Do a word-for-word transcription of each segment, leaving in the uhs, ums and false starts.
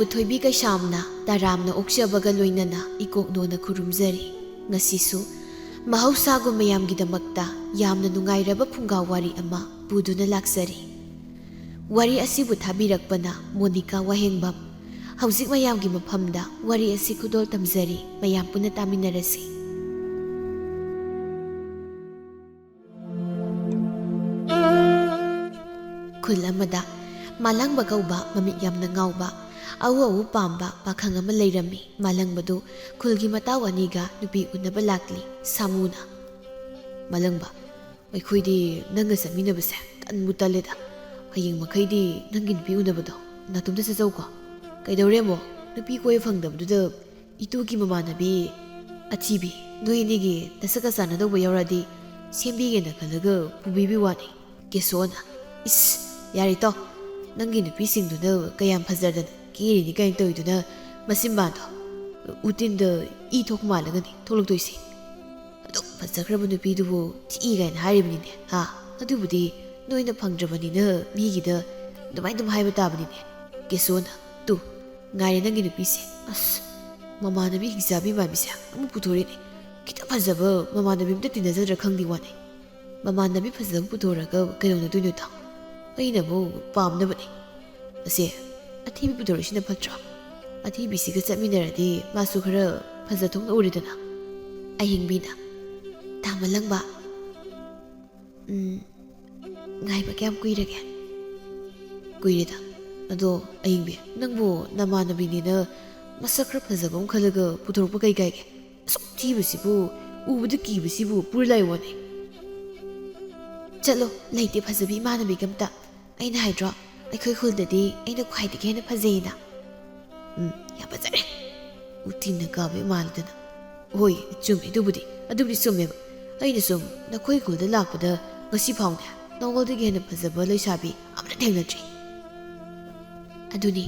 ꯊꯣꯏꯕꯤ ꯀꯩꯁꯥꯝꯅ ꯇꯔꯥꯝꯅ ꯑꯣꯛꯆꯕꯒ ꯂꯣꯏꯅꯅ ꯏꯀꯣꯛꯅꯣꯅ ꯈꯨꯔꯨꯝꯖꯔꯤ꯫ ꯉꯁꯤꯁꯨ ꯃꯍꯧꯁꯥꯒꯨꯝ ꯃꯌꯥꯝꯒꯤꯗꯃꯛꯇ ꯌꯥꯝꯅ ꯅꯨꯡꯉꯥꯏꯔꯕ ꯐꯨꯡꯒꯥ ꯋꯥꯔꯤ ꯑꯃ ꯄꯨꯗꯨꯅ ꯂꯥꯛꯆꯔꯤ꯫ ꯋꯥꯔꯤ ꯑꯁꯤꯕꯨ ꯊꯥꯕꯤꯔꯛꯄꯅ ꯃꯣꯅꯤꯀꯥ ꯋꯥꯍꯦꯡꯕꯝ꯫ ꯍꯧꯖꯤꯛ ꯃꯌꯥꯝꯒꯤ ꯃꯐꯝꯗ ꯋꯥꯔꯤ ꯑꯁꯤ ꯈꯨꯗꯣꯜ ꯇꯝꯖꯔꯤ, ꯃꯌꯥꯝ ꯄꯨꯟꯅ ꯇꯥꯃꯤꯟꯅꯔꯁꯤ꯫ ꯈꯨꯜ ꯑꯃꯗ ꯃꯥꯂꯪꯕ ꯀꯧꯕ ꯃꯃꯤꯠ ꯌꯥꯝꯅ ꯉꯥꯎꯕ, ꯑꯎ ꯑꯎ ꯄꯥꯝꯕ ꯄꯥꯈꯪ ꯑꯃ ꯂꯩꯔꯝꯃꯤ꯫ ꯃꯥꯂꯪꯕꯗꯨ ꯈꯨꯜꯒꯤ ꯃꯇꯥꯎ ꯑꯅꯤꯒ ꯅꯨꯄꯤ ꯎꯅꯕ ꯂꯥꯛꯂꯤ꯫ ꯁꯥꯃꯨꯅ, "ꯃꯥꯂꯪꯕ, ꯑꯩꯈꯣꯏꯗꯤ ꯅꯪꯒ ꯆꯠꯃꯤꯟꯅꯕꯁꯦ ꯇꯟꯕꯨ ꯇꯜꯂꯦꯗ꯫ ꯍꯌꯦꯡ ꯃꯈꯩꯗꯤ ꯅꯪꯒꯤ ꯅꯨꯄꯤ ꯎꯅꯕꯗꯣ ꯅꯥꯇꯣꯝꯇ ꯆꯠꯆꯧꯀꯣ꯫ ꯀꯩꯗꯧꯔꯦ ꯑꯃꯨꯛ? ꯅꯨꯄꯤ ꯀꯣꯏꯕ ꯐꯪꯗꯕꯗꯨꯗ ꯏꯇꯨꯒꯤ ꯃꯃꯥꯟꯅꯕꯤ ꯑꯊꯤꯕꯤ ꯅꯣꯏ ꯑꯅꯤꯒꯤ ꯅꯁꯛꯀ ꯆꯥꯟꯅꯗꯧꯕ ꯌꯥꯎꯔꯗꯤ ꯁꯦꯝꯕꯤꯒꯦꯅ ꯈꯜꯂꯒ ꯄꯨꯕꯤꯕꯤ ꯋꯥꯅꯤ꯫" ꯀꯦꯁꯣꯅ, "ꯏꯁ, ꯌꯥꯔꯦ ꯇꯣ, ꯅꯪꯒꯤ ꯅꯨꯄꯤꯁꯤꯡꯗꯨꯅ ꯀꯌꯥꯝ ꯐꯖꯗꯅ ꯀꯦꯔꯤꯅꯤ ꯀꯥꯏꯅ ꯇꯧꯔꯤꯗꯨꯅ ꯃꯆꯤꯟꯕꯥꯟꯗꯣ ꯎꯇꯤꯟꯗ ꯏ ꯊꯣꯛ ꯃꯥꯜꯂꯒꯅꯤ ꯊꯣꯛꯂꯛꯇꯣꯏꯁꯦ꯫ ꯑꯗꯨꯛ ꯐꯖꯈ꯭ꯔꯕ ꯅꯨꯄꯤꯗꯨꯕꯨ ꯊꯤꯏ ꯀꯥꯏꯅ ꯍꯥꯏꯔꯤꯕꯅꯤꯅꯦ, ꯍꯥ? ꯑꯗꯨꯕꯨꯗꯤ ꯅꯣꯏꯅ ꯐꯪꯗ꯭ꯔꯕꯅꯤꯅ ꯃꯤꯒꯤꯗ ꯑꯗꯨꯃꯥꯏꯅ ꯑꯗꯨꯝ ꯍꯥꯏꯕ ꯇꯥꯕꯅꯤꯅꯦ꯫" ꯀꯦꯁꯣꯅ, "ꯇꯨ, ꯉꯥꯏꯔꯦ ꯅꯪꯒꯤ ꯅꯨꯄꯤꯁꯦ꯫ ꯑꯁ, ꯃꯃꯥꯟꯅꯕꯤ ꯍꯤꯡꯆꯥꯕꯤ ꯃꯥꯟꯕꯤꯁꯦ ꯑꯃꯨꯛ ꯄꯨꯊꯣꯔꯛꯏꯅꯦ꯫ ꯈꯤꯇꯪ ꯐꯖꯕ ꯃꯃꯥꯟꯅꯕꯤ ꯑꯝꯇ ꯇꯤꯟꯅꯖꯗ꯭ꯔꯥ ꯈꯪꯗꯦ ꯋꯥꯅꯦ꯫ ꯃꯃꯥꯟꯅꯕꯤ ꯐꯖꯕ ꯄꯨꯊꯣꯔꯒ ꯀꯩꯗꯧꯅꯗꯣꯏꯅꯣ ꯇꯥ? ꯑꯩꯅꯕꯨ ꯄꯥꯝꯗꯕꯅꯦ꯫ ꯑꯁꯦ, ꯑꯊꯤꯕꯤ ꯄꯨꯊꯣꯔꯛꯏꯁꯤꯅ ꯐꯠꯇ꯭ꯔꯣ? ꯑꯊꯤꯕꯤꯁꯤꯒ ꯆꯠꯃꯤꯟꯅꯔꯗꯤ ꯃꯥꯁꯨ ꯈꯔ ꯐꯖ ꯊꯣꯛꯅ ꯎꯔꯦꯗꯅ꯫" ꯑꯍꯤꯡꯕꯤꯅ, "ꯇꯥ ꯃꯥꯂꯪꯕ, ꯎꯝ, ꯉꯥꯏꯕ ꯀꯌꯥꯝ ꯀꯨꯏꯔꯒꯦ?" "ꯀꯨꯏꯔꯦꯗ꯫ ꯑꯗꯣ ꯑꯍꯤꯡꯕꯤ, ꯅꯪꯕꯨ ꯅꯃꯥꯟꯅꯕꯤꯅꯤꯅ ꯃꯁꯛ ꯈꯔ ꯐꯖꯕ ꯑꯃ ꯈꯜꯂꯒ ꯄꯨꯊꯣꯔꯛꯄ ꯀꯩ ꯀꯥꯏꯒꯦ? ꯑꯁꯨꯛ ꯊꯤꯕꯁꯤꯕꯨ, ꯎꯕꯗ ꯀꯤꯕꯁꯤꯕꯨ ꯄꯨꯔ ꯂꯥꯛꯏ ꯋꯥꯅꯦ꯫" "ꯆꯠꯂꯣ, ꯂꯩꯇꯦ ꯐꯖꯕꯤ ꯏꯃꯥꯟꯅꯕꯤꯒ ꯑꯝꯇ꯫ ꯑꯩꯅ ꯍꯥꯏꯗ꯭ꯔꯣ, ꯑꯩꯈꯣꯏ ꯈꯨꯜꯗꯗꯤ ꯑꯩꯅ ꯈ꯭ꯋꯥꯏꯗꯒꯤ ꯍꯦꯟꯅ ꯐꯖꯩꯅ?" "ꯎꯝ, ꯌꯥꯝ ꯐꯖꯔꯦ꯫ ꯎꯇꯤꯟꯅ ꯀꯥꯕ ꯏꯃꯥꯟꯅꯗꯅ꯫" "ꯍꯣꯏ, ꯆꯨꯝꯃꯦ, ꯑꯗꯨꯕꯨꯗꯤ, ꯑꯗꯨꯕꯨꯗꯤ ꯆꯨꯝꯃꯦꯕ꯫ ꯑꯩꯅ ꯁꯨꯝ ꯅꯈꯣꯏ ꯈꯨꯜꯗ ꯂꯥꯛꯄꯗ ꯉꯁꯤ ꯐꯥꯎꯅꯦ, ꯅꯉꯣꯟꯗꯒꯤ ꯍꯦꯟꯅ ꯐꯖꯕ ꯂꯩꯁꯥꯕꯤ ꯑꯃꯇ ꯊꯦꯡꯅꯗ꯭ꯔꯤ꯫" "ꯑꯗꯨꯅꯤ,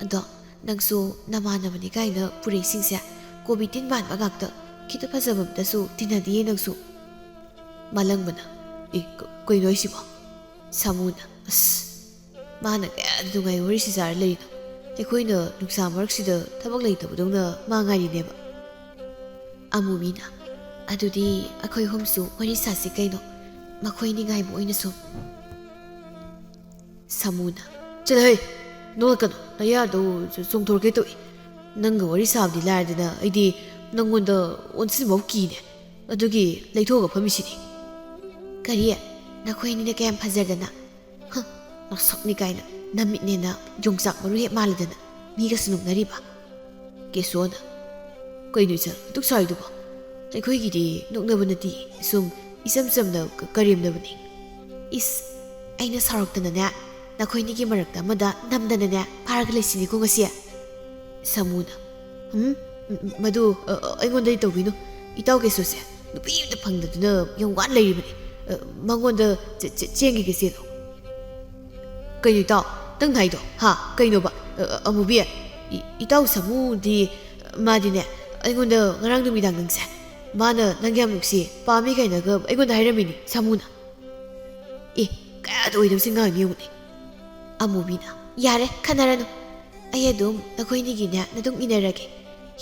ꯑꯗꯣ ꯅꯪꯁꯨ ꯅꯃꯥꯟꯅꯕꯅꯤ ꯀꯥꯏꯅ ꯄꯨꯔꯛꯏꯁꯤꯡꯁꯦ ꯀꯣꯕꯤ ꯇꯤꯟ ꯃꯥꯟꯕ ꯉꯥꯛꯇ, ꯈꯤꯇ ꯐꯖꯕ ꯑꯝꯇꯁꯨ ꯇꯤꯟꯅꯗꯤꯌꯦ ꯅꯪꯁꯨ꯫" ꯃꯥꯂꯪꯕꯅ, "ꯑꯦ, ꯀ-, ꯀꯩꯅꯣ ꯍꯥꯏꯁꯤꯕꯣ?" ꯁꯥꯃꯨꯅ, "ꯑꯁ, ꯃꯥꯅ ꯀꯌꯥꯗ ꯅꯨꯡꯉꯥꯏ ꯋꯥꯔꯤ ꯁꯤꯖꯥꯔ ꯂꯩꯔꯤꯅꯣ꯫ ꯑꯩꯈꯣꯏꯅ ꯅꯨꯡꯁꯥ ꯃꯔꯛꯁꯤꯗ ꯊꯕꯛ ꯂꯩꯇꯕꯗꯧꯅ ꯃꯥ ꯉꯥꯏꯔꯤꯅꯦꯕ꯫ ꯑꯃꯨꯕꯤꯅ, "ꯑꯗꯨꯗꯤ ꯑꯩꯈꯣꯏ ꯑꯍꯨꯝꯁꯨ ꯋꯥꯔꯤ ꯁꯥꯁꯤ ꯀꯩꯅꯣ, ꯃꯈꯣꯏꯅꯤ ꯉꯥꯏꯕ ꯑꯣꯏꯅ ꯁꯨꯝ"꯫ ꯁꯥꯃꯨꯅ, "ꯆꯠꯂꯍꯦ, ꯅꯣꯛꯂꯛꯀꯅꯨ, ꯅꯌꯥꯗꯣ ꯆꯣꯡꯊꯣꯔꯛꯀꯦ ꯇꯧꯏ꯫ ꯅꯪꯒ ꯋꯥꯔꯤ ꯁꯥꯕꯗꯤ ꯂꯥꯏꯔꯗꯅ ꯑꯩꯗꯤ ꯅꯪꯉꯣꯟꯗ ꯑꯣꯟꯁꯤꯟꯕ ꯀꯤꯅꯦ, ꯑꯗꯨꯒꯤ ꯂꯩꯊꯣꯛꯑꯒ ꯐꯝꯃꯤꯁꯤꯅꯤ"꯫ "ꯀꯔꯤ? ꯅꯈꯣꯏ ꯑꯅꯤꯅ ꯀꯌꯥꯝ ꯐꯖꯗꯅ? ꯍ, ꯃꯁꯛꯅꯤ ꯀꯥꯏꯅ, ꯅꯃꯤꯠꯅꯦꯅ ꯌꯣꯡꯆꯥꯛ ꯃꯔꯨ ꯍꯦꯛ ꯃꯥꯜꯂꯗꯅ ꯃꯤꯒꯁꯨ ꯅꯣꯛꯅꯔꯤꯕ"꯫ ꯀꯦꯁꯣꯅ, "ꯀꯩꯅꯣ ꯏꯆꯜ, ꯑꯗꯨꯛ ꯁꯥꯎꯔꯤꯗꯨꯕꯣ? ꯑꯩꯈꯣꯏꯒꯤꯗꯤ ꯅꯣꯛꯅꯕ ꯅꯠꯇꯦ, ꯁꯨꯝ ꯏꯆꯝ ꯆꯝꯅ ꯀ-, ꯀꯔꯦꯝꯅꯕꯅꯤ"꯫ "ꯏꯁ, ꯑꯩꯅ ꯁꯥꯎꯔꯛꯇꯅꯅꯦ, ꯅꯈꯣꯏꯅꯤꯒꯤ ꯃꯔꯛꯇ ꯑꯃꯗ ꯅꯝꯗꯅꯅꯦ ꯐꯥꯔꯒ ꯂꯩꯁꯤꯅꯤꯀꯣ ꯉꯁꯤ"꯫ ꯁꯥꯃꯨꯅ, "ꯎꯝ, ꯎꯝ, ꯃꯗꯨ, ꯑ, ꯑ, ꯑꯩꯉꯣꯟꯗꯗꯤ ꯇꯧꯕꯤꯅꯨ꯫ ꯏꯇꯥꯎ ꯀꯦꯁꯣꯁꯦ ꯅꯨꯄꯤ ꯑꯃꯇ ꯐꯪꯗꯗꯨꯅ ꯌꯥꯝ ꯋꯥꯅ ꯂꯩꯔꯤꯕꯅꯤ꯫ ꯑ, ꯃꯉꯣꯟꯗ ꯆꯦ-, ꯆꯦ-, ꯆꯦꯟꯈꯤꯒꯦ ꯆꯦꯜꯂꯣ"꯫ "ꯀꯩꯅꯣ ꯏꯇꯥꯎ, ꯅꯪꯅ ꯍꯥꯏꯗꯣ? ꯍꯥ? ꯀꯩꯅꯣꯕ? ꯑ, ꯑ, ꯑꯃꯨꯕꯤ? ꯏ-, ꯏꯇꯥꯎ ꯁꯥꯃꯨꯗꯤ, ꯃꯥꯗꯤꯅꯦ, ꯑꯩꯉꯣꯟꯗ ꯉꯔꯥꯡ ꯅꯨꯃꯤꯗꯥꯡ ꯅꯪꯁꯦ, ꯃꯥꯅ ꯅꯪ ꯌꯥꯝ ꯅꯨꯡꯁꯤ, ꯄꯥꯝꯃꯤ ꯀꯥꯏꯅꯒ ꯑꯩꯉꯣꯟꯗ ꯍꯥꯏꯔꯝꯃꯤꯅꯤ, ꯁꯥꯃꯨꯅ"꯫ ꯑꯦ, ꯀꯌꯥꯗ ꯑꯣꯏꯗꯕꯁꯤ ꯉꯥꯡꯉꯤ ꯌꯦꯡꯉꯨꯅꯦ꯫ ꯑꯃꯨꯕꯤꯅ, "ꯌꯥꯔꯦ, ꯈꯟꯅꯔꯅꯨ꯫ ꯑꯩ ꯑꯗꯨꯝ ꯅꯈꯣꯏꯅꯤꯒꯤꯅꯦ ꯅꯇꯨꯡ ꯏꯟꯅꯔꯒꯦ꯫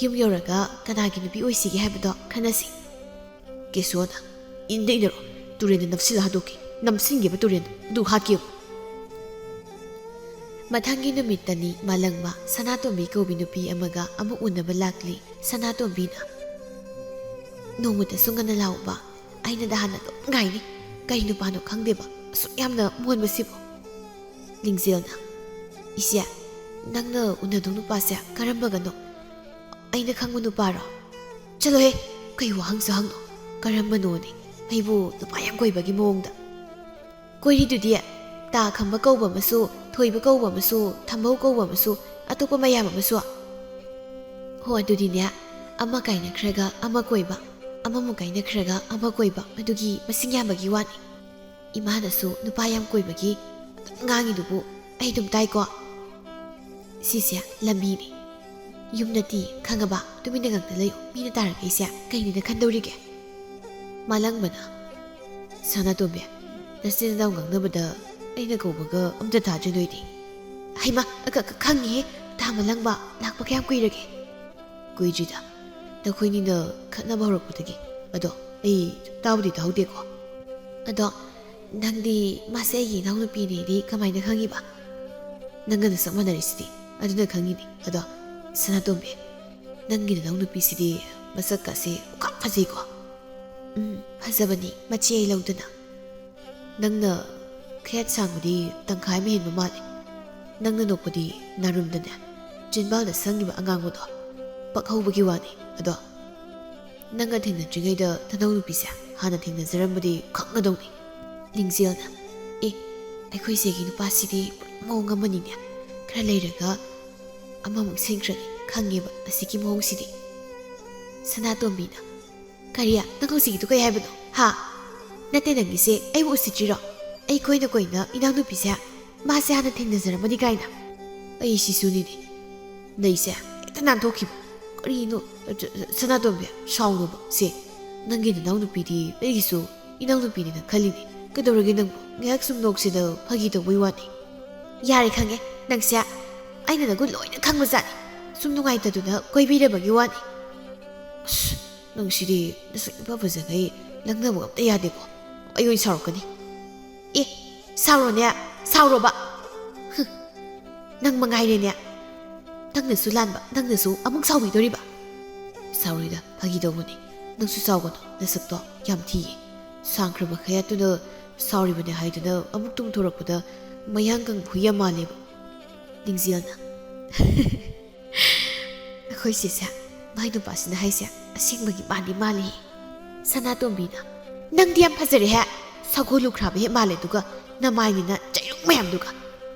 ꯌꯨꯝ ꯌꯧꯔꯒ ꯀꯅꯥꯒꯤ ꯅꯨꯄꯤ ꯑꯣꯏꯁꯤꯒꯦ ꯍꯥꯏꯕꯗꯣ ꯈꯟꯅꯁꯤ"꯫ ꯀꯦꯁꯣꯅ, "ꯏꯟꯗ ꯏꯟꯅꯔꯣ, ꯇꯨꯔꯦꯟꯗ ꯅꯞꯁꯤꯜꯂ ꯍꯥꯠꯇꯣꯛꯀꯦ, ꯅꯝꯁꯤꯟꯒꯦꯕ ꯇꯨꯔꯦꯟꯗ, ꯑꯗꯨ ꯍꯥꯠꯀꯦꯕ"꯫ ꯃꯊꯪꯒꯤ ꯅꯨꯃꯤꯠꯇꯅꯤ ꯃꯥꯂꯪꯕ ꯁꯅꯥꯇꯣꯝꯕꯤ ꯀꯧꯕꯤ ꯅꯨꯄꯤ ꯑꯃꯒ ꯑꯃꯨꯛ ꯎꯅꯕ ꯂꯥꯛꯂꯤ꯫ ꯁꯅꯥꯇꯣꯝꯕꯤꯅ, "ꯅꯣꯡꯃꯇꯁꯨ ꯉꯟꯅ ꯂꯥꯛꯎꯕ, ꯑꯩꯅ ꯅꯍꯥꯟ ꯑꯗꯨꯝ ꯉꯥꯏꯅꯤ꯫ ꯀꯔꯤ ꯅꯨꯄꯥꯅꯣ ꯈꯪꯗꯦꯕ, ꯑꯁꯨꯛ ꯌꯥꯝꯅ ꯃꯣꯟꯕꯁꯤꯕꯨ"꯫ ꯂꯤꯡꯖꯦꯜꯅ, "ꯏꯆꯦ, ꯅꯪꯅ ꯎꯅꯗꯧ ꯅꯨꯄꯥꯁꯦ ꯀꯔꯝꯕꯒꯅꯣ? ꯑꯩꯅ ꯈꯪꯕ ꯅꯨꯄꯥꯔꯣ?" "ꯆꯠꯂꯣꯍꯦ, ꯀꯩ ꯋꯥꯍꯪꯁꯨ ꯍꯪꯅꯣ? ꯀꯔꯝꯕꯅꯣꯅꯦ? ꯑꯩꯕꯨ ꯅꯨꯄꯥ ꯌꯥꯝ ꯀꯣꯏꯕꯒꯤ ꯃꯑꯣꯡꯗ"꯫ "ꯀꯣꯏꯔꯤꯗꯨꯗꯤ, ꯇꯥ ꯈꯝꯕ ꯀꯧꯕ ꯑꯃꯁꯨ, ꯊꯣꯏꯕ ꯀꯧꯕ ꯑꯃꯁꯨ, ꯊꯝꯕꯧ ꯀꯧꯕ ꯑꯃꯁꯨ, ꯑꯇꯣꯞꯄ ꯃꯌꯥꯝ ꯑꯃꯁꯨ"꯫ "ꯍꯣ, ꯑꯗꯨꯗꯤꯅꯦ, ꯑꯃ ꯀꯥꯏꯅꯈ꯭ꯔꯒ ꯑꯃ ꯀꯣꯏꯕ, ꯑꯃꯃꯨꯛ ꯀꯥꯏꯅꯈ꯭ꯔꯒ ꯑꯃ ꯀꯣꯏꯕ, ꯑꯗꯨꯒꯤ ꯃꯁꯤꯡ ꯌꯥꯝꯕꯒꯤ ꯋꯥꯅꯤ꯫ ꯏꯃꯥꯅꯁꯨ ꯅꯨꯄꯥ ꯌꯥꯝ ꯀꯣꯏꯕꯒꯤ ꯑꯗꯨꯝ ꯉꯥꯡꯉꯤꯗꯨꯕꯨ ꯑꯩ ꯑꯗꯨꯝ ꯇꯥꯏꯀꯣ꯫ ꯁꯤꯁꯦ ꯂꯝꯕꯤꯅꯤ꯫ ꯌꯨꯝ ꯅꯠꯇꯦ, ꯈꯪꯉꯕ? ꯇꯨꯃꯤꯟꯅ ꯉꯥꯛꯇ ꯂꯩꯌꯨ꯫ ꯃꯤꯅ ꯇꯥꯔꯛꯏꯁꯦ ꯀꯩꯅꯤꯅ ꯈꯟꯗꯧꯔꯤꯒꯦ?" ꯃꯥꯂꯪꯕꯅ, "ꯁꯅꯥꯇꯣꯝꯕꯤ, ꯅꯆꯤꯟ ꯅꯅꯥꯎ ꯉꯥꯡꯅꯕꯗ ꯑꯩꯅ ꯀꯧꯕꯒ ꯑꯝꯇ ꯇꯥꯗ꯭ꯔꯦ ꯅꯣꯏꯗꯤ"꯫ "ꯍꯩꯃꯥ, ꯈ-, ꯈ-, ꯈꯪꯉꯤꯍꯦ꯫ ꯃꯂꯪꯕ ꯂꯥꯛꯄ ꯀꯌꯥꯝ ꯀꯨꯏꯔꯒꯦ? ꯀꯨꯏꯗ꯭ꯔꯤꯗ, ꯅꯈꯣꯏꯅꯤꯅ ꯈꯠꯅꯕ ꯍꯧꯔꯛꯄꯗꯒꯤ꯫ ꯑꯗꯣ ꯑꯩ ꯇꯥꯕꯨꯗꯤ ꯇꯥꯍꯧꯗꯦꯀꯣ꯫ ꯑꯗꯣ ꯅꯪꯗꯤ ꯃꯥꯁꯦ ꯑꯩꯒꯤ ꯏꯅꯥꯎꯅꯨꯄꯤꯅꯦꯗꯤ ꯀꯃꯥꯏꯅ ꯈꯪꯉꯤꯕ? ꯅꯪꯒ ꯅꯁꯛ ꯃꯥꯟꯅꯔꯤꯁꯤꯗꯤ, ꯑꯗꯨꯅ ꯈꯪꯉꯤꯅꯤ꯫ ꯑꯗꯣ ꯁꯅꯥꯇꯣꯝꯕꯤ, ꯅꯪꯒꯤ ꯅꯅꯥꯎꯅꯨꯄꯤꯁꯤꯗꯤ ꯃꯁꯛꯀꯁꯦ ꯄꯨꯡꯐ ꯐꯖꯩꯀꯣ꯫ ꯎꯝ, ꯐꯖꯕꯅꯤ, ꯃꯆꯦ ꯑꯩ ꯂꯧꯗꯅ꯫ ꯅꯪꯅ ꯈꯌꯥꯠ ꯁꯥꯡꯕꯗꯤ ꯇꯪꯈꯥꯏ ꯑꯃ ꯍꯦꯟꯕ ꯃꯥꯜꯂꯦ꯫ ꯅꯪꯅ ꯅꯣꯛꯄꯗꯤ ꯅꯥꯔꯨꯝꯗꯅꯦ, ꯆꯤꯟꯕꯥꯜꯗ ꯁꯪꯉꯤꯕ ꯑꯉꯥꯡꯕꯗꯣ ꯄꯛꯍꯧꯕꯒꯤ ꯋꯥꯅꯤ꯫ ꯑꯗꯣ ꯅꯪꯒ ꯊꯦꯡꯅꯗ꯭ꯔꯤꯉꯩꯗ ꯅꯅꯥꯎꯅꯨꯄꯤꯁꯦ ꯍꯥꯟꯅ ꯊꯦꯡꯅꯖꯔꯝꯕꯗꯤ ꯈꯪꯒꯗꯧꯅꯤ꯫ ꯂꯤꯡꯖꯦꯜꯅ, "ꯑꯦ, ꯑꯩꯈꯣꯏ ꯏꯆꯦꯒꯤ ꯅꯨꯄꯥꯁꯤꯗꯤ ꯄꯨꯔꯥ ꯃꯑꯣꯡ ꯑꯃꯅꯤꯅꯦ꯫ ꯈꯔ ꯂꯩꯔꯒ ꯑꯃꯃꯨꯛ ꯁꯤꯟꯈ꯭ꯔꯅꯤ ꯈꯪꯉꯦꯕ ꯑꯁꯤꯒꯤ ꯃꯑꯣꯡꯁꯤꯗꯤ"꯫ ꯁꯅꯥꯇꯣꯝꯕꯤꯅ, "ꯀꯔꯤ? ꯅꯪ ꯍꯧꯖꯤꯛꯀꯤꯗꯨ ꯀꯩ ꯍꯥꯏꯕꯅꯣ? ꯍꯥ? ꯅꯠꯇꯦ, ꯅꯪꯒꯤꯁꯦ ꯑꯩꯕꯨ ꯎꯁꯤꯠꯇ꯭ꯔꯤꯔꯣ? ꯑꯩ ꯀꯣꯏꯅ ꯀꯣꯏꯅ ꯏꯅꯥꯎꯅꯨꯄꯤꯁꯦ ꯃꯥꯁꯦ ꯍꯥꯟꯅ ꯊꯦꯡꯅꯖꯔꯝꯃꯅꯤ ꯀꯥꯏꯅ?" ꯑꯩ ꯁꯤꯁꯨꯅꯤꯅꯦ꯫ ꯅꯩꯁꯦ ꯍꯦꯛꯇ ꯅꯥꯟꯊꯣꯛꯈꯤꯕ꯫ ꯀꯔꯤꯅꯣ? ꯁ-, ꯁ-, ꯁꯅꯥꯇꯣꯝꯕꯤ, ꯁꯥꯎꯅꯨꯕ꯫ ꯁꯦ, ꯅꯪꯒꯤ ꯅꯅꯥꯎꯅꯨꯄꯤꯗꯤ ꯑꯩꯒꯤꯁꯨ ꯏꯅꯥꯎꯅꯨꯄꯤꯅꯤꯅ ꯈꯜꯂꯤꯅꯦ꯫ ꯀꯩꯗꯧꯔꯒꯦ ꯅꯪꯕꯨ? ꯉꯥꯏꯍꯥꯛ ꯁꯨꯝ ꯅꯣꯛꯁꯤꯗ ꯐꯥꯒꯤ ꯇꯧꯕꯩ ꯋꯥꯅꯤ꯫ ꯌꯥꯔꯦ, ꯈꯪꯉꯦ꯫ ꯅꯪꯁꯦ ꯑꯩꯅ ꯅꯪꯕꯨ ꯂꯣꯏꯅ ꯈꯪꯕꯖꯥꯠꯅꯤ꯫ ꯁꯨꯝ ꯅꯨꯡꯉꯥꯏꯇꯗꯨꯅ ꯀꯣꯏꯕꯤꯔꯕꯒꯤ ꯋꯥꯅꯤ꯫ ꯑꯁ, ꯅꯪꯁꯤꯗꯤ ꯅꯁꯛ ꯏꯐ ꯐꯖꯈꯩ ꯂꯪꯅꯕ ꯑꯝꯇ ꯌꯥꯗꯦꯀꯣ꯫ ꯑꯩ ꯑꯣꯏꯅ ꯁꯥꯎꯔꯛꯀꯅꯤ꯫ ꯑꯦ, ꯁꯥꯎꯔꯣꯅꯦ, ꯁꯥꯎꯔꯣꯕ꯫ ꯍꯨꯝ, ꯅꯪ ꯃꯉꯥꯏꯔꯦꯅꯦ꯫ ꯅꯪꯅꯁꯨ ꯂꯥꯟꯕ, ꯅꯪꯅꯁꯨ ꯑꯃꯨꯛ ꯁꯥꯎꯕꯤꯗꯣꯔꯤꯕ꯫ ꯁꯥꯎꯔꯣꯏꯗ, ꯐꯥꯒꯤ ꯇꯧꯕꯅꯤ꯫ ꯅꯪꯁꯨ ꯁꯥꯎꯒꯅꯨ, ꯅꯁꯛꯇꯣ ꯌꯥꯝ ꯊꯤꯌꯦ꯫ ꯁꯥꯡꯈ꯭ꯔꯕ ꯈꯌꯥꯠꯇꯨꯅ ꯁꯥꯎꯔꯤꯕꯅꯦ ꯍꯥꯏꯗꯨꯅ ꯑꯃꯨꯛ ꯇꯨꯝꯊꯣꯔꯛꯄꯗ ꯃꯌꯥꯡ ꯀꯪꯕ ꯍꯨꯏ ꯌꯥꯝ ꯃꯥꯜꯂꯦꯕ꯫ ꯂꯤꯡꯖꯦꯜꯅ, "ꯑꯩꯈꯣꯏ ꯆꯦꯁꯦ, ꯃꯥꯏ ꯅꯨꯄꯥꯁꯤꯅ ꯍꯥꯏꯁꯦ ꯑꯁꯦꯡꯕꯒꯤ ꯃꯥꯟꯗꯤ ꯃꯥꯜꯂꯤ"꯫ ꯁꯅꯥꯇꯣꯝꯕꯤꯅ, "ꯅꯪꯗꯤ ꯌꯥꯝ ꯐꯖꯔꯦꯍꯦ, ꯁꯒꯣꯜ ꯂꯨꯈ꯭ꯔꯥꯕ ꯍꯦꯛ ꯃꯥꯜꯂꯦ, ꯑꯗꯨꯒ ꯅꯃꯥꯏꯅꯤꯅ ꯆꯩꯔꯨꯛ ꯃꯌꯥꯝꯗꯨꯒ꯫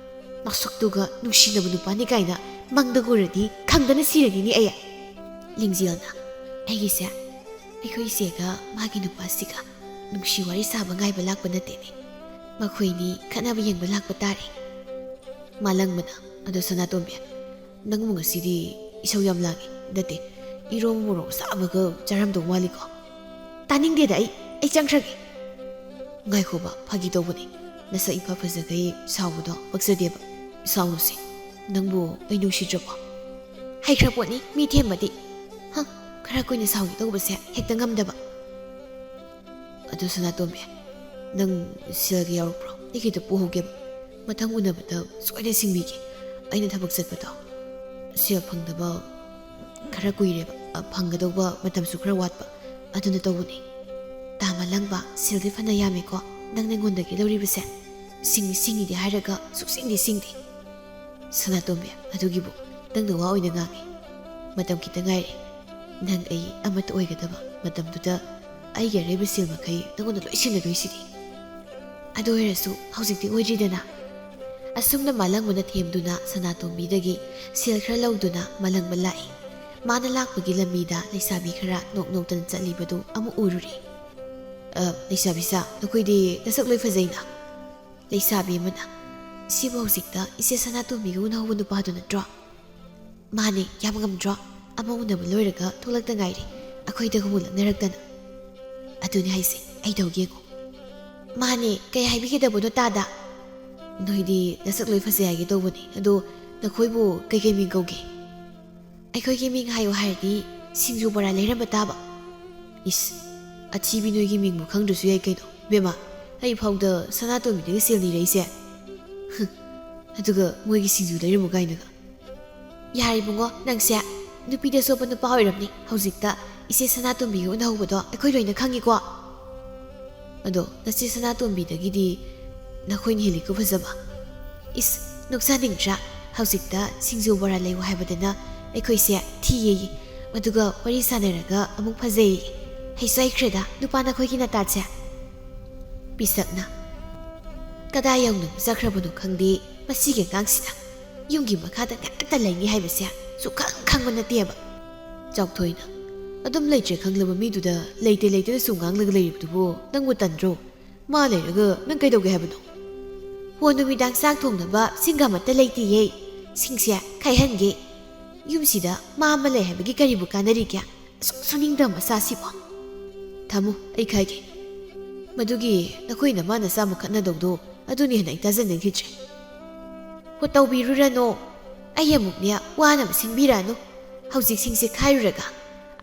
ꯃꯁꯛꯇꯨꯒ ꯅꯨꯡꯁꯤꯅꯕ ꯅꯨꯄꯥꯅꯤ ꯀꯥꯏꯅ ꯃꯪꯗ ꯎꯔꯗꯤ ꯈꯪꯗꯅ ꯁꯤꯔꯅꯤꯅꯦ ꯑꯩ"꯫ ꯂꯤꯡꯖꯦꯜꯅ, "ꯑꯩꯒꯤꯁꯦ ꯑꯩꯈꯣꯏ ꯏꯆꯦꯒ ꯃꯥꯒꯤ ꯅꯨꯄꯥꯁꯤꯒ ꯅꯨꯡꯁꯤ ꯋꯥꯔꯤ ꯁꯥꯕ ꯉꯥꯏꯕ ꯂꯥꯛꯄ ꯅꯠꯇꯦꯅꯦ꯫ ꯃꯈꯣꯏꯅꯤ ꯈꯠꯅꯕ ꯌꯦꯡꯕ ꯂꯥꯛꯄ ꯇꯥꯔꯦ"꯫ ꯃꯥꯂꯪꯕꯅ, "ꯑꯗꯣ ꯁꯅꯥꯇꯣꯝꯕꯤ, ꯅꯪꯕꯨ ꯉꯁꯤꯗꯤ ꯏꯁꯧ ꯌꯥꯝ ꯂꯥꯡꯉꯤ꯫ ꯅꯠꯇꯦ, ꯏꯔꯣꯝꯕ ꯃꯣꯔꯣꯛ ꯁꯥꯕꯒ ꯆꯥꯔꯝꯗꯧ ꯃꯥꯜꯂꯤꯀꯣ"꯫ "ꯇꯥꯅꯤꯡꯗꯦꯗ ꯑꯩ, ꯑꯩ ꯆꯪꯈ꯭ꯔꯒꯦ"꯫ "ꯉꯥꯏꯈꯣꯕ, ꯐꯥꯒꯤ ꯇꯧꯕꯅꯤ꯫ ꯅꯁꯛ ꯏꯐ ꯐꯖꯈꯩ ꯁꯥꯎꯕꯗꯣ ꯄꯛꯆꯗꯦꯕ꯫ ꯁꯥꯎꯅꯨꯁꯦ"꯫ ꯅꯪꯕꯨ ꯑꯩ ꯅꯨꯡꯁꯤꯗ꯭ꯔꯕꯣ? ꯍꯩꯈ꯭ꯔ ꯄꯣꯠꯅꯤ ꯃꯤ ꯊꯦꯝꯕꯗꯤ꯫ ꯍ, ꯈꯔ ꯀꯨꯏꯅ ꯁꯥꯎꯒꯦ ꯇꯧꯕꯁꯦ ꯍꯦꯛꯇ ꯉꯝꯗꯕ꯫ ꯑꯗꯨ ꯁꯅꯥꯇꯣꯝꯕꯤ, ꯅꯪ ꯁꯦꯜꯒ ꯌꯥꯎꯔꯛꯄ꯭ꯔꯣ? ꯑꯩꯒꯤꯗ ꯄꯨꯍꯧꯒꯦꯕ꯫ ꯃꯊꯪ ꯎꯅꯕꯗ ꯁꯣꯏꯗꯅ ꯁꯤꯡꯕꯤꯒꯦ꯫ ꯑꯩꯅ ꯊꯕꯛ ꯆꯠꯄꯗꯣ ꯁꯦꯜ ꯐꯪꯗꯕ ꯈꯔ ꯀꯨꯏꯔꯦꯕ꯫ ꯑ, ꯐꯪꯒꯗꯧꯕ ꯃꯇꯝꯁꯨ ꯈꯔ ꯋꯥꯠꯄ꯫ ꯑꯗꯨꯅ ꯇꯧꯕꯅꯤ꯫ ꯇꯥ ꯃꯥꯂꯪꯕ, ꯁꯦꯜꯗꯤ ꯐꯅ ꯌꯥꯝꯃꯦꯀꯣ ꯅꯪ ꯑꯩꯉꯣꯟꯗꯒꯤ ꯂꯧꯔꯤꯕꯁꯦ꯫ ꯁꯤꯡꯉꯤ ꯁꯤꯡꯉꯤꯗꯤ ꯍꯥꯏꯔꯒ ꯁꯨꯛꯁꯤꯡꯗꯤ ꯁꯤꯡꯗꯦ꯫ ꯁꯅꯥꯇꯣꯝꯕꯤ, ꯑꯗꯨꯒꯤꯕꯨ ꯅꯪꯅ ꯋꯥ ꯑꯣꯏꯅ ꯉꯥꯡꯉꯤ꯫ ꯃꯇꯝ ꯈꯤꯇꯪ ꯉꯥꯏꯔꯦ꯫ ꯅꯪ ꯑꯩ ꯑꯃꯠꯇ ꯑꯣꯏꯒꯗꯕ ꯃꯇꯝꯗꯨꯗ ꯑꯩꯒꯤ ꯑꯔꯩꯕ ꯁꯦꯜ ꯃꯈꯩ ꯅꯪꯉꯣꯟꯗ ꯂꯣꯏ ꯁꯤꯟꯅꯗꯣꯏꯁꯤꯗꯤ꯫ ꯑꯗꯨ ꯑꯣꯏꯔꯁꯨ ꯍꯧꯖꯤꯛꯇꯤ ꯑꯣꯏꯗ꯭ꯔꯤꯗꯅ꯫ ꯑꯁꯨꯝꯅ ꯃꯥꯂꯪꯕꯅ ꯊꯦꯝꯗꯨꯅ ꯁꯅꯥꯇꯣꯝꯕꯤꯗꯒꯤ ꯁꯦꯜ ꯈꯔ ꯂꯧꯗꯨꯅ ꯃꯥꯂꯪꯕ ꯂꯥꯛꯏ꯫ ꯃꯥꯅ ꯂꯥꯛꯄꯒꯤ ꯂꯝꯕꯤꯗ ꯂꯩꯁꯥꯕꯤ ꯈꯔ ꯅꯣꯛ ꯅꯣꯛꯇꯅ ꯆꯠꯂꯤꯕꯗꯨ ꯑꯃꯨꯛ ꯎꯔꯨꯔꯦ꯫ "ꯑ, ꯂꯩꯁꯥꯕꯤꯁꯥ, ꯅꯈꯣꯏꯗꯤ ꯅꯁꯛ ꯂꯣꯏ ꯐꯖꯩꯅ?" ꯂꯩꯁꯥꯕꯤ ꯑꯃꯅ, "ꯁꯤꯕꯨ ꯍꯧꯖꯤꯛꯇ ꯏꯆꯦ ꯁꯅꯥꯇꯣꯝꯕꯤꯒ ꯎꯅꯍꯧꯕ ꯅꯨꯄꯥꯗꯨ ꯅꯠꯇ꯭ꯔꯣ?" "ꯃꯥꯅꯦ, ꯌꯥꯝ ꯉꯝꯗ꯭ꯔꯣ? ꯑꯃ ꯎꯅꯕ ꯂꯣꯏꯔꯒ ꯊꯣꯛꯂꯛꯇ ꯉꯥꯏꯔꯤ, ꯑꯩꯈꯣꯏꯗꯒ ꯑꯃꯨꯛ ꯂꯛꯅꯔꯛꯇꯅ꯫" "ꯑꯗꯨꯅꯦ ꯍꯥꯏꯁꯦ, ꯑꯩ ꯇꯧꯒꯦ ꯌꯦꯡꯉꯣ꯫" "ꯃꯥꯅꯦ, ꯀꯩ ꯍꯥꯏꯕꯤꯒꯗꯕꯅꯣ ꯇꯥꯗ?" "ꯅꯣꯏꯗꯤ ꯅꯁꯛ ꯂꯣꯏ ꯐꯖꯩ ꯍꯥꯏꯒꯦ ꯇꯧꯕꯅꯦ, ꯑꯗꯣ ꯅꯈꯣꯏꯕꯨ ꯀꯩꯀꯩ ꯃꯤꯡ ꯀꯧꯒꯦ?" "ꯑꯩꯈꯣꯏꯒꯤ ꯃꯤꯡ ꯍꯥꯏꯌꯨ ꯍꯥꯏꯔꯗꯤ ꯁꯤꯡꯖꯨ ꯕꯣꯔꯥ ꯂꯩꯔꯝꯕ ꯇꯥꯕ꯫" "ꯏꯁ, ꯑꯊꯤꯕꯤ ꯅꯣꯏꯒꯤ ꯃꯤꯡꯕꯨ ꯈꯪꯗ꯭ꯔꯁꯨ ꯌꯥꯏ ꯀꯩꯅꯣ, ꯏꯕꯦꯝꯃ꯫ ꯑꯩ ꯐꯥꯎꯗ ꯁꯅꯥꯇꯣꯝꯕꯤꯗꯒꯤ ꯁꯦꯜ ꯅꯤꯔꯛꯏꯁꯦ꯫ ꯍꯨꯝ, ꯑꯗꯨꯒ ꯃꯣꯏꯒꯤ ꯁꯤꯡꯖꯨ ꯂꯩꯔꯝꯃꯨ ꯀꯥꯏꯅꯒ꯫" "ꯌꯥꯔꯦ ꯏꯕꯨꯡꯉꯣ, ꯅꯪꯁꯦ ꯅꯨꯄꯤꯗ ꯆꯣꯞꯄ ꯅꯨꯄꯥ ꯑꯣꯏꯔꯝꯅꯤ꯫ ꯍꯧꯖꯤꯛꯇ ꯏꯆꯦ ꯁꯅꯥꯇꯣꯝꯕꯤꯒ ꯎꯅꯍꯧꯕꯗꯣ ꯑꯩꯈꯣꯏ ꯂꯣꯏꯅ ꯈꯪꯉꯤꯀꯣ꯫ ꯑꯗꯣ ꯅꯆꯦ ꯁꯅꯥꯇꯣꯝꯕꯤꯗꯒꯤꯗꯤ ꯅꯈꯣꯏꯅ ꯍꯦꯜꯂꯤꯀꯣ ꯐꯖꯕ꯫ ꯏꯁ, ꯅꯣꯛꯆꯅꯤꯡꯗ꯭ꯔꯥ? ꯍꯧꯖꯤꯛꯇ ꯁꯤꯡꯖꯨ ꯕꯣꯔꯥ ꯂꯩꯌꯨ ꯍꯥꯏꯕꯗꯅ ꯑꯩꯈꯣꯏꯁꯦ ꯊꯤꯌꯦꯌꯦ꯫ ꯑꯗꯨꯒ ꯋꯥꯔꯤ ꯁꯥꯟꯅꯔꯒ ꯑꯃꯨꯛ ꯐꯖꯩꯌꯦ꯫ ꯍꯩꯁꯨ ꯍꯩꯈ꯭ꯔꯦꯗ ꯅꯨꯄꯥ ꯅꯈꯣꯏꯒꯤ ꯅꯇꯥꯠꯁꯦ꯫" ꯄꯤꯁꯛꯅ, "ꯀꯗꯥꯏ ꯌꯧꯅ ꯆꯠꯈ꯭ꯔꯕꯅꯣ ꯈꯪꯗꯦ ꯃꯁꯤꯒꯤ ꯑꯉꯥꯡꯁꯤꯅ꯫ ꯌꯨꯝꯒꯤ ꯃꯈꯥꯗ ꯉꯥꯛꯇ ꯂꯩꯅꯤ ꯍꯥꯏꯕꯁꯦ ꯁꯨꯛꯈꯪ ꯈꯪꯕ ꯅꯠꯇꯦꯕ꯫" ꯆꯥꯎꯊꯣꯏꯅ, "ꯑꯗꯨꯝ ꯂꯩꯇ꯭ꯔꯦ ꯈꯪꯂꯕ ꯃꯤꯗꯨꯗ ꯂꯩꯇꯦ ꯂꯩꯇꯦꯅ ꯁꯨꯝ ꯉꯥꯡꯂꯒ ꯂꯩꯔꯤꯕꯗꯨꯕꯨ ꯅꯪꯕꯨ ꯇꯟꯗ꯭ꯔꯣ? ꯃꯥ ꯂꯩꯔꯒ ꯅꯪ ꯀꯩꯗꯧꯒꯦ ꯍꯥꯏꯕꯅꯣ?" "ꯍꯣ, ꯅꯨꯃꯤꯗꯥꯡ ꯆꯥꯛ ꯊꯣꯡꯅꯕ ꯁꯤꯡꯒ ꯑꯃꯠꯇ ꯂꯩꯇꯦꯌꯦ꯫ ꯁꯤꯡꯁꯦ ꯈꯥꯏꯍꯟꯒꯦ꯫ ꯌꯨꯝꯁꯤꯗ ꯃꯥ ꯑꯃ ꯂꯩ ꯍꯥꯏꯕꯒꯤ ꯀꯔꯤꯕꯨ ꯀꯥꯟꯅꯔꯤꯒꯦ? ꯑꯁꯨꯛ ꯁꯨꯅꯤꯡꯗꯕ ꯃꯆꯥꯁꯤꯕꯣ꯫" "ꯊꯝꯃꯨ, ꯑꯩ ꯈꯥꯏꯒꯦ꯫ ꯃꯗꯨꯒꯤ ꯅꯈꯣꯏ ꯅꯃꯥ ꯅꯆꯥ ꯃꯨꯛ ꯈꯠꯅꯗꯧꯗꯣ ꯑꯗꯨꯅ ꯍꯦꯟꯅ ꯑꯩ ꯇꯥꯖꯅꯤꯡꯈꯤꯗ꯭ꯔꯦ꯫" "ꯍꯣ, ꯇꯧꯕꯤꯔꯨꯔꯅꯣ꯫ ꯑꯩ ꯑꯃꯨꯛꯅꯦ ꯋꯥꯅꯕ ꯁꯤꯟꯕꯤꯔꯛꯑꯅꯨ꯫ ꯍꯧꯖꯤꯛꯁꯤꯡꯁꯦ ꯈꯥꯏꯔꯨꯔꯒ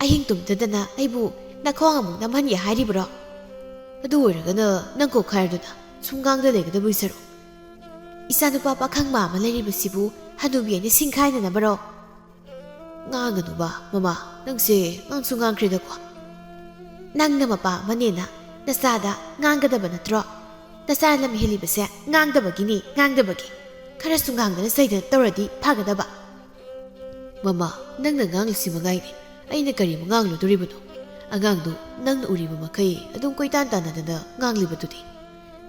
ꯑꯍꯤꯡ ꯇꯨꯝꯗꯗꯅ ꯑꯩꯕꯨ ꯅꯈꯣꯡ ꯑꯃꯨꯛ ꯅꯝꯍꯟꯒꯦ ꯍꯥꯏꯔꯤꯕ꯭ꯔꯣ? ꯑꯗꯨ ꯑꯣꯏꯔꯒꯅ ꯅꯪ ꯀꯣꯛ ꯈꯥꯏꯔꯗꯨꯅ ꯁꯨꯝ ꯉꯥꯡꯗ ꯂꯩꯒꯗꯕꯒꯤ ꯁꯔꯨꯛ꯫ ꯏꯆꯥꯅꯨꯄꯥ ꯄꯥꯈꯪ ꯃꯥ ꯑꯃ ꯂꯩꯔꯤꯕꯁꯤꯕꯨ ꯍꯅꯨꯕꯤ ꯑꯩꯅ ꯁꯤꯡꯈꯥꯏꯅꯅꯕꯔꯣ? ꯉꯥꯡꯒꯅꯨꯕ, ꯃꯃꯥ, ꯅꯪꯁꯦ ꯉꯥꯡꯁꯨ ꯉꯥꯡꯈ꯭ꯔꯦꯗꯀꯣ꯫ ꯅꯪꯅ ꯃꯄꯥ ꯑꯃꯅꯦꯅ ꯅꯆꯥꯗ ꯉꯥꯡꯒꯗꯕ ꯅꯠꯇ꯭ꯔꯣ? ꯅꯆꯥ ꯂꯝ ꯍꯦꯜꯂꯤꯕꯁꯦ ꯉꯥꯡꯗꯕꯒꯤꯅꯤ, ꯉꯥꯡꯗꯕꯒꯤ꯫ ꯈꯔꯁꯨ ꯉꯥꯡꯗꯅ ꯆꯩꯗꯅ ꯇꯧꯔꯗꯤ ꯐꯒꯗꯕ꯫ ꯃꯃꯥ, ꯅꯪꯅ ꯉꯥꯡꯂꯤꯁꯤ ꯃꯉꯥꯏꯅꯤ꯫ ꯑꯩꯅ ꯀꯔꯤꯕꯨ ꯉꯥꯡꯂꯨꯗꯣꯔꯤꯕꯅꯣ? ꯑꯉꯥꯡꯗꯨ ꯅꯪꯅ ꯎꯔꯤꯕ ꯃꯈꯩ ꯑꯗꯨꯝ ꯀꯣꯏꯇꯥꯟ ꯇꯥꯟꯅꯗꯅ ꯉꯥꯡꯂꯤꯕꯗꯨꯗꯤ꯫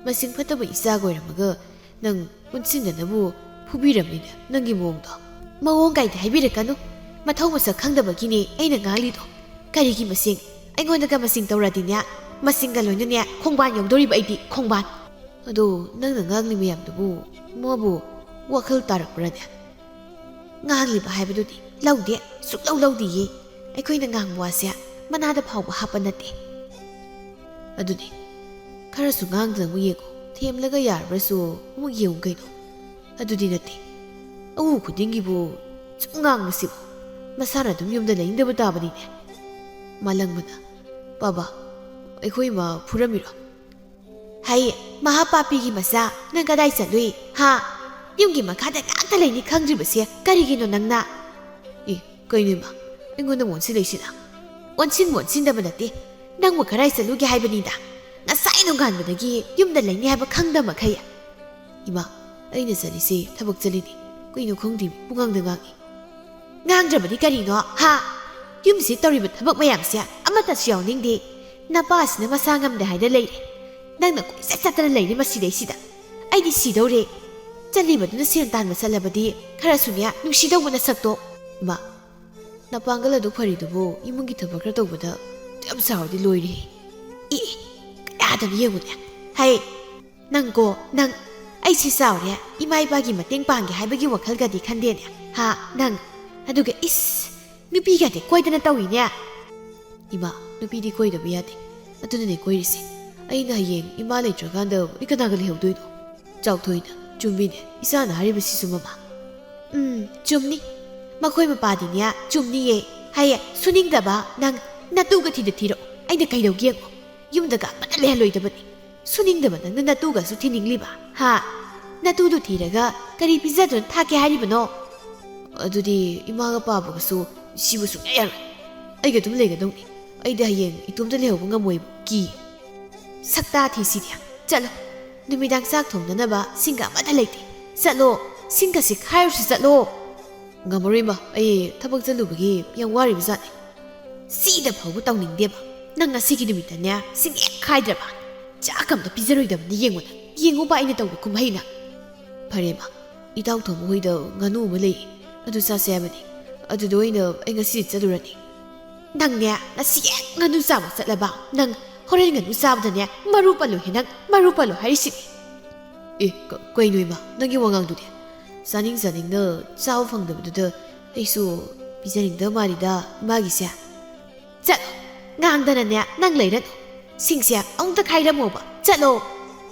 ꯃꯁꯤꯡ ꯐꯠꯇꯕ ꯏꯆꯥꯒ ꯑꯣꯏꯔꯝꯃꯒ ꯅꯪ ꯑꯣꯟꯁꯤꯟꯗꯅꯕꯨ ꯐꯨꯕꯤꯔꯝꯃꯤꯅꯦ ꯅꯪꯒꯤ ꯃꯑꯣꯡꯗꯣ꯫ ꯃꯑꯣꯡ ꯀꯥꯏꯗ ꯍꯥꯏꯕꯤꯔꯛꯀꯅꯨ꯫ ꯃꯊꯧ ꯃꯁꯛ ꯈꯪꯗꯕꯒꯤꯅꯦ ꯑꯩꯅ ꯉꯥꯡꯂꯤꯗꯣ꯫ ꯀꯔꯤꯒꯤ ꯃꯁꯤꯡ? ꯑꯩꯉꯣꯟꯗꯒ ꯃꯁꯤꯡ ꯇꯧꯔꯗꯤꯅꯦ, ꯃꯁꯤꯡꯒ ꯂꯣꯏꯅꯅꯦ ꯈꯣꯡꯕꯥꯟ ꯌꯧꯗꯣꯔꯤꯕ ꯑꯩꯗꯤ, ꯈꯣꯡꯕꯥꯟ꯫ ꯑꯗꯣ ꯅꯪꯅ ꯉꯥꯡꯂꯤ ꯃꯌꯥꯝꯗꯨꯕꯨ ꯃꯥꯕꯨ ꯋꯥꯈꯜ ꯇꯥꯔꯛꯄ꯭ꯔꯅꯦ? ꯉꯥꯡꯂꯤꯕ ꯍꯥꯏꯕꯗꯨꯗꯤ ꯂꯧꯗꯦ, ꯁꯨꯛꯂꯧ ꯂꯧꯗꯤꯌꯦ꯫ ꯑꯩꯈꯣꯏꯅ ꯉꯥꯡꯕ ꯋꯥꯁꯦ ꯃꯅꯥꯗ ꯐꯥꯎꯕ ꯍꯥꯞꯄ ꯅꯠꯇꯦ꯫ ꯑꯗꯨꯅꯤ, ꯈꯔꯁꯨ ꯉꯥꯡꯗꯅ ꯑꯃꯨꯛ ꯌꯦꯡꯉꯨ, ꯊꯦꯝꯂꯒ ꯌꯥꯔꯕ꯭ꯔꯁꯨ ꯑꯃꯨꯛ ꯌꯦꯡꯉꯨ ꯀꯩꯅꯣ꯫ ꯑꯗꯨꯗꯤ ꯅꯠꯇꯦ, ꯑꯎ ꯈꯨꯗꯤꯡꯒꯤꯕꯨ ꯁꯨꯝ ꯉꯥꯡꯕꯁꯤꯕꯨ ꯃꯁꯥꯅ ꯑꯗꯨꯝ ꯌꯨꯝꯗ ꯂꯩꯅꯤꯡꯗꯕ ꯇꯥꯕꯅꯤꯅꯦ꯫ ꯃꯥꯂꯪꯕꯅ, "ꯕꯥꯕꯥ, ꯑꯩꯈꯣꯏ ꯏꯃꯥ ꯐꯨꯔꯝꯃꯤꯔꯣ?" "ꯍꯩ, ꯃꯍꯥꯄꯥꯄꯤꯒꯤ ꯃꯆꯥ, ꯅꯪ ꯀꯗꯥꯏ ꯆꯠꯂꯨꯏ? ꯍꯥ? ꯌꯨꯝꯒꯤ ꯃꯈꯥꯗ ꯉꯥꯛꯇ ꯂꯩꯅꯤ ꯈꯪꯗ꯭ꯔꯤꯕꯁꯦ ꯀꯔꯤꯒꯤꯅꯣ ꯅꯪꯅ?" "ꯑꯦ, ꯀꯩꯅꯣ ꯏꯃꯥ, ꯑꯩꯉꯣꯟꯗ ꯑꯣꯟꯁꯤꯜꯂꯛꯏꯁꯤꯅ?" "ꯑꯣꯟꯁꯤꯟꯕ ꯑꯣꯟꯁꯤꯟꯗꯕ ꯅꯠꯇꯦ, ꯅꯪꯕꯨ ꯀꯗꯥꯏ ꯆꯠꯂꯨꯒꯦ ꯍꯥꯏꯕꯅꯤꯗ? ꯉꯁꯥꯏ ꯅꯣꯡꯉꯥꯟꯕꯗꯒꯤ ꯌꯨꯝꯗ ꯂꯩꯅꯤ ꯍꯥꯏꯕ ꯈꯪꯗ ꯃꯈꯩ?" "ꯏꯃꯥ, ꯑꯩꯅ ꯆꯠꯂꯤꯁꯦ ꯊꯕꯛ ꯆꯠꯂꯤꯅꯤ, ꯀꯩꯅꯣ ꯈꯪꯗꯦ, ꯄꯨꯡꯉꯥꯡꯗ ꯉꯥꯡꯉꯤ꯫" "ꯉꯥꯡꯗ꯭ꯔꯕꯗꯤ ꯀꯔꯤꯅꯣ, ꯍꯥ? ꯌꯨꯝꯁꯤ ꯇꯧꯔꯤꯕ ꯊꯕꯛ ꯃꯌꯥꯝꯁꯦ ꯑꯃꯠꯇꯁꯨ ꯌꯥꯎꯅꯤꯡꯗꯦ꯫ ꯅꯄꯥꯁꯤꯅ ꯃꯁꯥ ꯉꯝꯗꯦ ꯍꯥꯏꯗ ꯂꯩꯔꯦ꯫ ꯅꯪꯅ ꯀꯣꯏꯆꯠ ꯆꯠꯇꯅ ꯂꯩꯔꯦ ꯃꯁꯤꯗꯩꯁꯤꯗ꯫ ꯑꯩꯗꯤ ꯁꯤꯗꯧꯔꯦ꯫ ꯆꯠꯂꯤꯕꯗꯨꯅ ꯁꯦꯟ ꯇꯥꯟꯕ ꯆꯠꯂꯕꯗꯤ ꯈꯔꯁꯨꯅꯦ ꯅꯨꯡꯁꯤꯗꯧꯕ ꯅꯁꯛꯇꯣ꯫" "ꯏꯃꯥ, ꯅꯄꯥꯡꯒꯜ ꯑꯗꯨ ꯐꯔꯤꯗꯨꯕꯨ ꯏꯃꯨꯡꯒꯤ ꯊꯕꯛ ꯈꯔ ꯇꯧꯕꯗ ꯌꯥꯝ ꯁꯥꯎꯔꯗꯤ ꯂꯣꯏꯔꯦ꯫" "ꯑꯦ, ꯀꯌꯥꯗꯅ ꯌꯦꯡꯉꯨꯅꯦ꯫ ꯍꯩ, ꯅꯪꯀꯣ, ꯅꯪ, ꯑꯩꯁꯤ ꯆꯥꯎꯔꯦ, ꯏꯃꯥ ꯏꯄꯥꯒꯤ ꯃꯇꯦꯡ ꯄꯥꯡꯒꯦ ꯍꯥꯏꯕꯒꯤ ꯋꯥꯈꯜꯒꯗꯤ ꯈꯟꯗꯦꯅꯦ, ꯍꯥ, ꯅꯪ? ꯑꯗꯨꯒ ꯏꯁ, ꯅꯨꯄꯤꯒꯗꯤ ꯀꯣꯏꯗꯅ ꯇꯧꯏꯅꯦ꯫" "ꯏꯃꯥ, ꯅꯨꯄꯤꯗꯤ ꯀꯣꯏꯗꯕ ꯌꯥꯗꯦ꯫ ꯑꯗꯨꯅꯅꯦ ꯀꯣꯏꯔꯤꯁꯦ꯫ ꯑꯩꯅ ꯍꯌꯦꯡ ꯏꯃꯥ ꯂꯩꯇ꯭ꯔꯀꯥꯟꯗ ꯑꯩ ꯀꯅꯥꯒ ꯂꯩꯍꯧꯗꯣꯏꯅꯣ?" "ꯆꯥꯎꯊꯣꯏꯅ, ꯆꯨꯝꯃꯤꯅꯦ, ꯏꯆꯥꯅ ꯍꯥꯏꯔꯤꯕꯁꯤꯁꯨ, ꯃꯃꯥ꯫ ꯎꯝ, ꯆꯨꯝꯅꯤ꯫ ꯃꯈꯣꯏ ꯃꯄꯥꯗꯤꯅꯦ, ꯆꯨꯝꯅꯤꯌꯦ꯫ ꯍꯥꯏꯌꯦ, "ꯁꯨꯅꯤꯡꯗꯕ ꯅꯪ ꯅꯇꯨꯒ ꯊꯤꯗ ꯊꯤꯔꯣ꯫ ꯑꯩꯅ ꯀꯩꯗꯧꯒꯦ ꯌꯦꯡꯉꯣ꯫ ꯌꯨꯝꯗꯒ ꯑꯃꯠꯇ ꯂꯩꯍꯜꯂꯣꯏꯗꯕꯅꯤ꯫ ꯁꯨꯅꯤꯡꯗꯕ ꯅꯪꯅ ꯅꯇꯨꯒꯁꯨ ꯊꯤꯅꯤꯡꯂꯤꯕ? ꯍꯥ? ꯅꯇꯨꯗꯨ ꯊꯤꯔꯒ ꯀꯔꯤ ꯄꯤꯖꯗꯨꯅ ꯊꯥꯛꯀꯦ ꯍꯥꯏꯔꯤꯕꯅꯣ?" "ꯑꯗꯨꯗꯤ ꯏꯃꯥꯒ ꯄꯥꯕꯒꯁꯨ ꯁꯤꯕ ꯁꯨꯡꯌꯥ ꯌꯥꯔꯣꯏ꯫ ꯑꯩꯒ ꯑꯗꯨꯝ ꯂꯩꯒꯗꯧꯅꯤ꯫ ꯑꯩꯗꯤ ꯍꯌꯦꯡ ꯏꯇꯣꯝꯇ ꯂꯩꯍꯧꯕ ꯉꯝꯃꯣꯏꯕ, ꯀꯤ꯫" "ꯁꯛꯇꯥ ꯊꯤꯁꯤꯗꯤ꯫ ꯆꯠꯂꯣ꯫ ꯅꯨꯃꯤꯗꯥꯡ ꯆꯥꯛ ꯊꯣꯡꯅꯅꯕ ꯁꯤꯡꯒ ꯑꯃꯠꯇ ꯂꯩꯇꯦ꯫ ꯆꯠꯂꯣ꯫ ꯁꯤꯡꯒꯁꯤ ꯈꯥꯏꯔꯨꯁꯤ ꯆꯠꯂꯣ꯫" "ꯉꯝꯃꯔꯣꯏ ꯏꯃꯥ, ꯑꯩ ꯊꯕꯛ ꯆꯠꯂꯨꯕꯒꯤ ꯌꯥꯝ ꯋꯥꯔꯤꯕ ꯖꯥꯠꯅꯤ꯫" "ꯁꯤꯗ ꯐꯥꯎꯕ ꯇꯧꯅꯤꯡꯗꯦꯕ꯫ ꯅꯪ ꯉꯁꯤꯒꯤ ꯅꯨꯃꯤꯠꯇꯅꯦ ꯁꯤꯡ ꯍꯦꯛ ꯈꯥꯏꯗ꯭ꯔꯕ ꯆꯥꯛ ꯑꯝꯇ ꯄꯤꯖꯔꯣꯏꯗꯕꯅꯤ ꯌꯦꯡꯉꯨꯅꯦ꯫ ꯌꯦꯡꯉꯨꯕ ꯑꯩꯅ ꯇꯧꯕ ꯀꯨꯝꯍꯩꯅ꯫" "ꯐꯔꯦ ꯏꯃꯥ, ꯏꯇꯥꯎ ꯊꯣꯡꯕ ꯍꯣꯏꯗ ꯉꯥꯅꯨ ꯑꯃ ꯂꯩ, ꯑꯗꯨ ꯆꯥꯁꯦ ꯍꯥꯏꯕꯅꯤ꯫ ꯑꯗꯨꯗ ꯑꯣꯏꯅ ꯑꯩ ꯉꯁꯤꯗꯤ ꯆꯠꯂꯨꯔꯅꯤ꯫" "ꯅꯪꯅꯦ ꯉꯁꯤ ꯍꯦꯛ ꯉꯥꯅꯨ ꯆꯥꯕ ꯆꯠꯂꯕ, ꯅꯪ ꯍꯣꯔꯦꯟ ꯉꯥꯅꯨ ꯆꯥꯕꯗꯅꯦ ꯃꯔꯨ ꯄꯜꯂꯨ ꯍꯦ, ꯅꯪ ꯃꯔꯨ ꯄꯜꯂꯨ ꯍꯥꯏꯔꯤꯁꯤꯅꯤ꯫" "ꯑꯦ, ꯀ-, ꯀꯩꯅꯣ ꯏꯃꯥ, ꯅꯪꯒꯤ ꯋꯥꯉꯥꯡꯗꯨꯗꯤ? ꯆꯥꯅꯤꯡ ꯆꯥꯅꯤꯡꯅ ꯆꯥꯕ ꯐꯪꯗꯕꯗꯨꯗ ꯑꯩꯁꯨ ꯄꯤꯖꯅꯤꯡꯗꯕ ꯃꯥꯜꯂꯤꯗ ꯏꯃꯥꯒꯤꯁꯦ꯫" "ꯆꯠꯂꯣ, ꯉꯥꯡꯗꯅꯅꯦ ꯅꯪ ꯂꯩꯔꯅꯨ꯫ ꯁꯤꯡꯁꯦ ꯑꯃꯨꯛꯇ ꯈꯥꯏꯔꯝꯃꯣꯕ, ꯆꯠꯂꯣ꯫"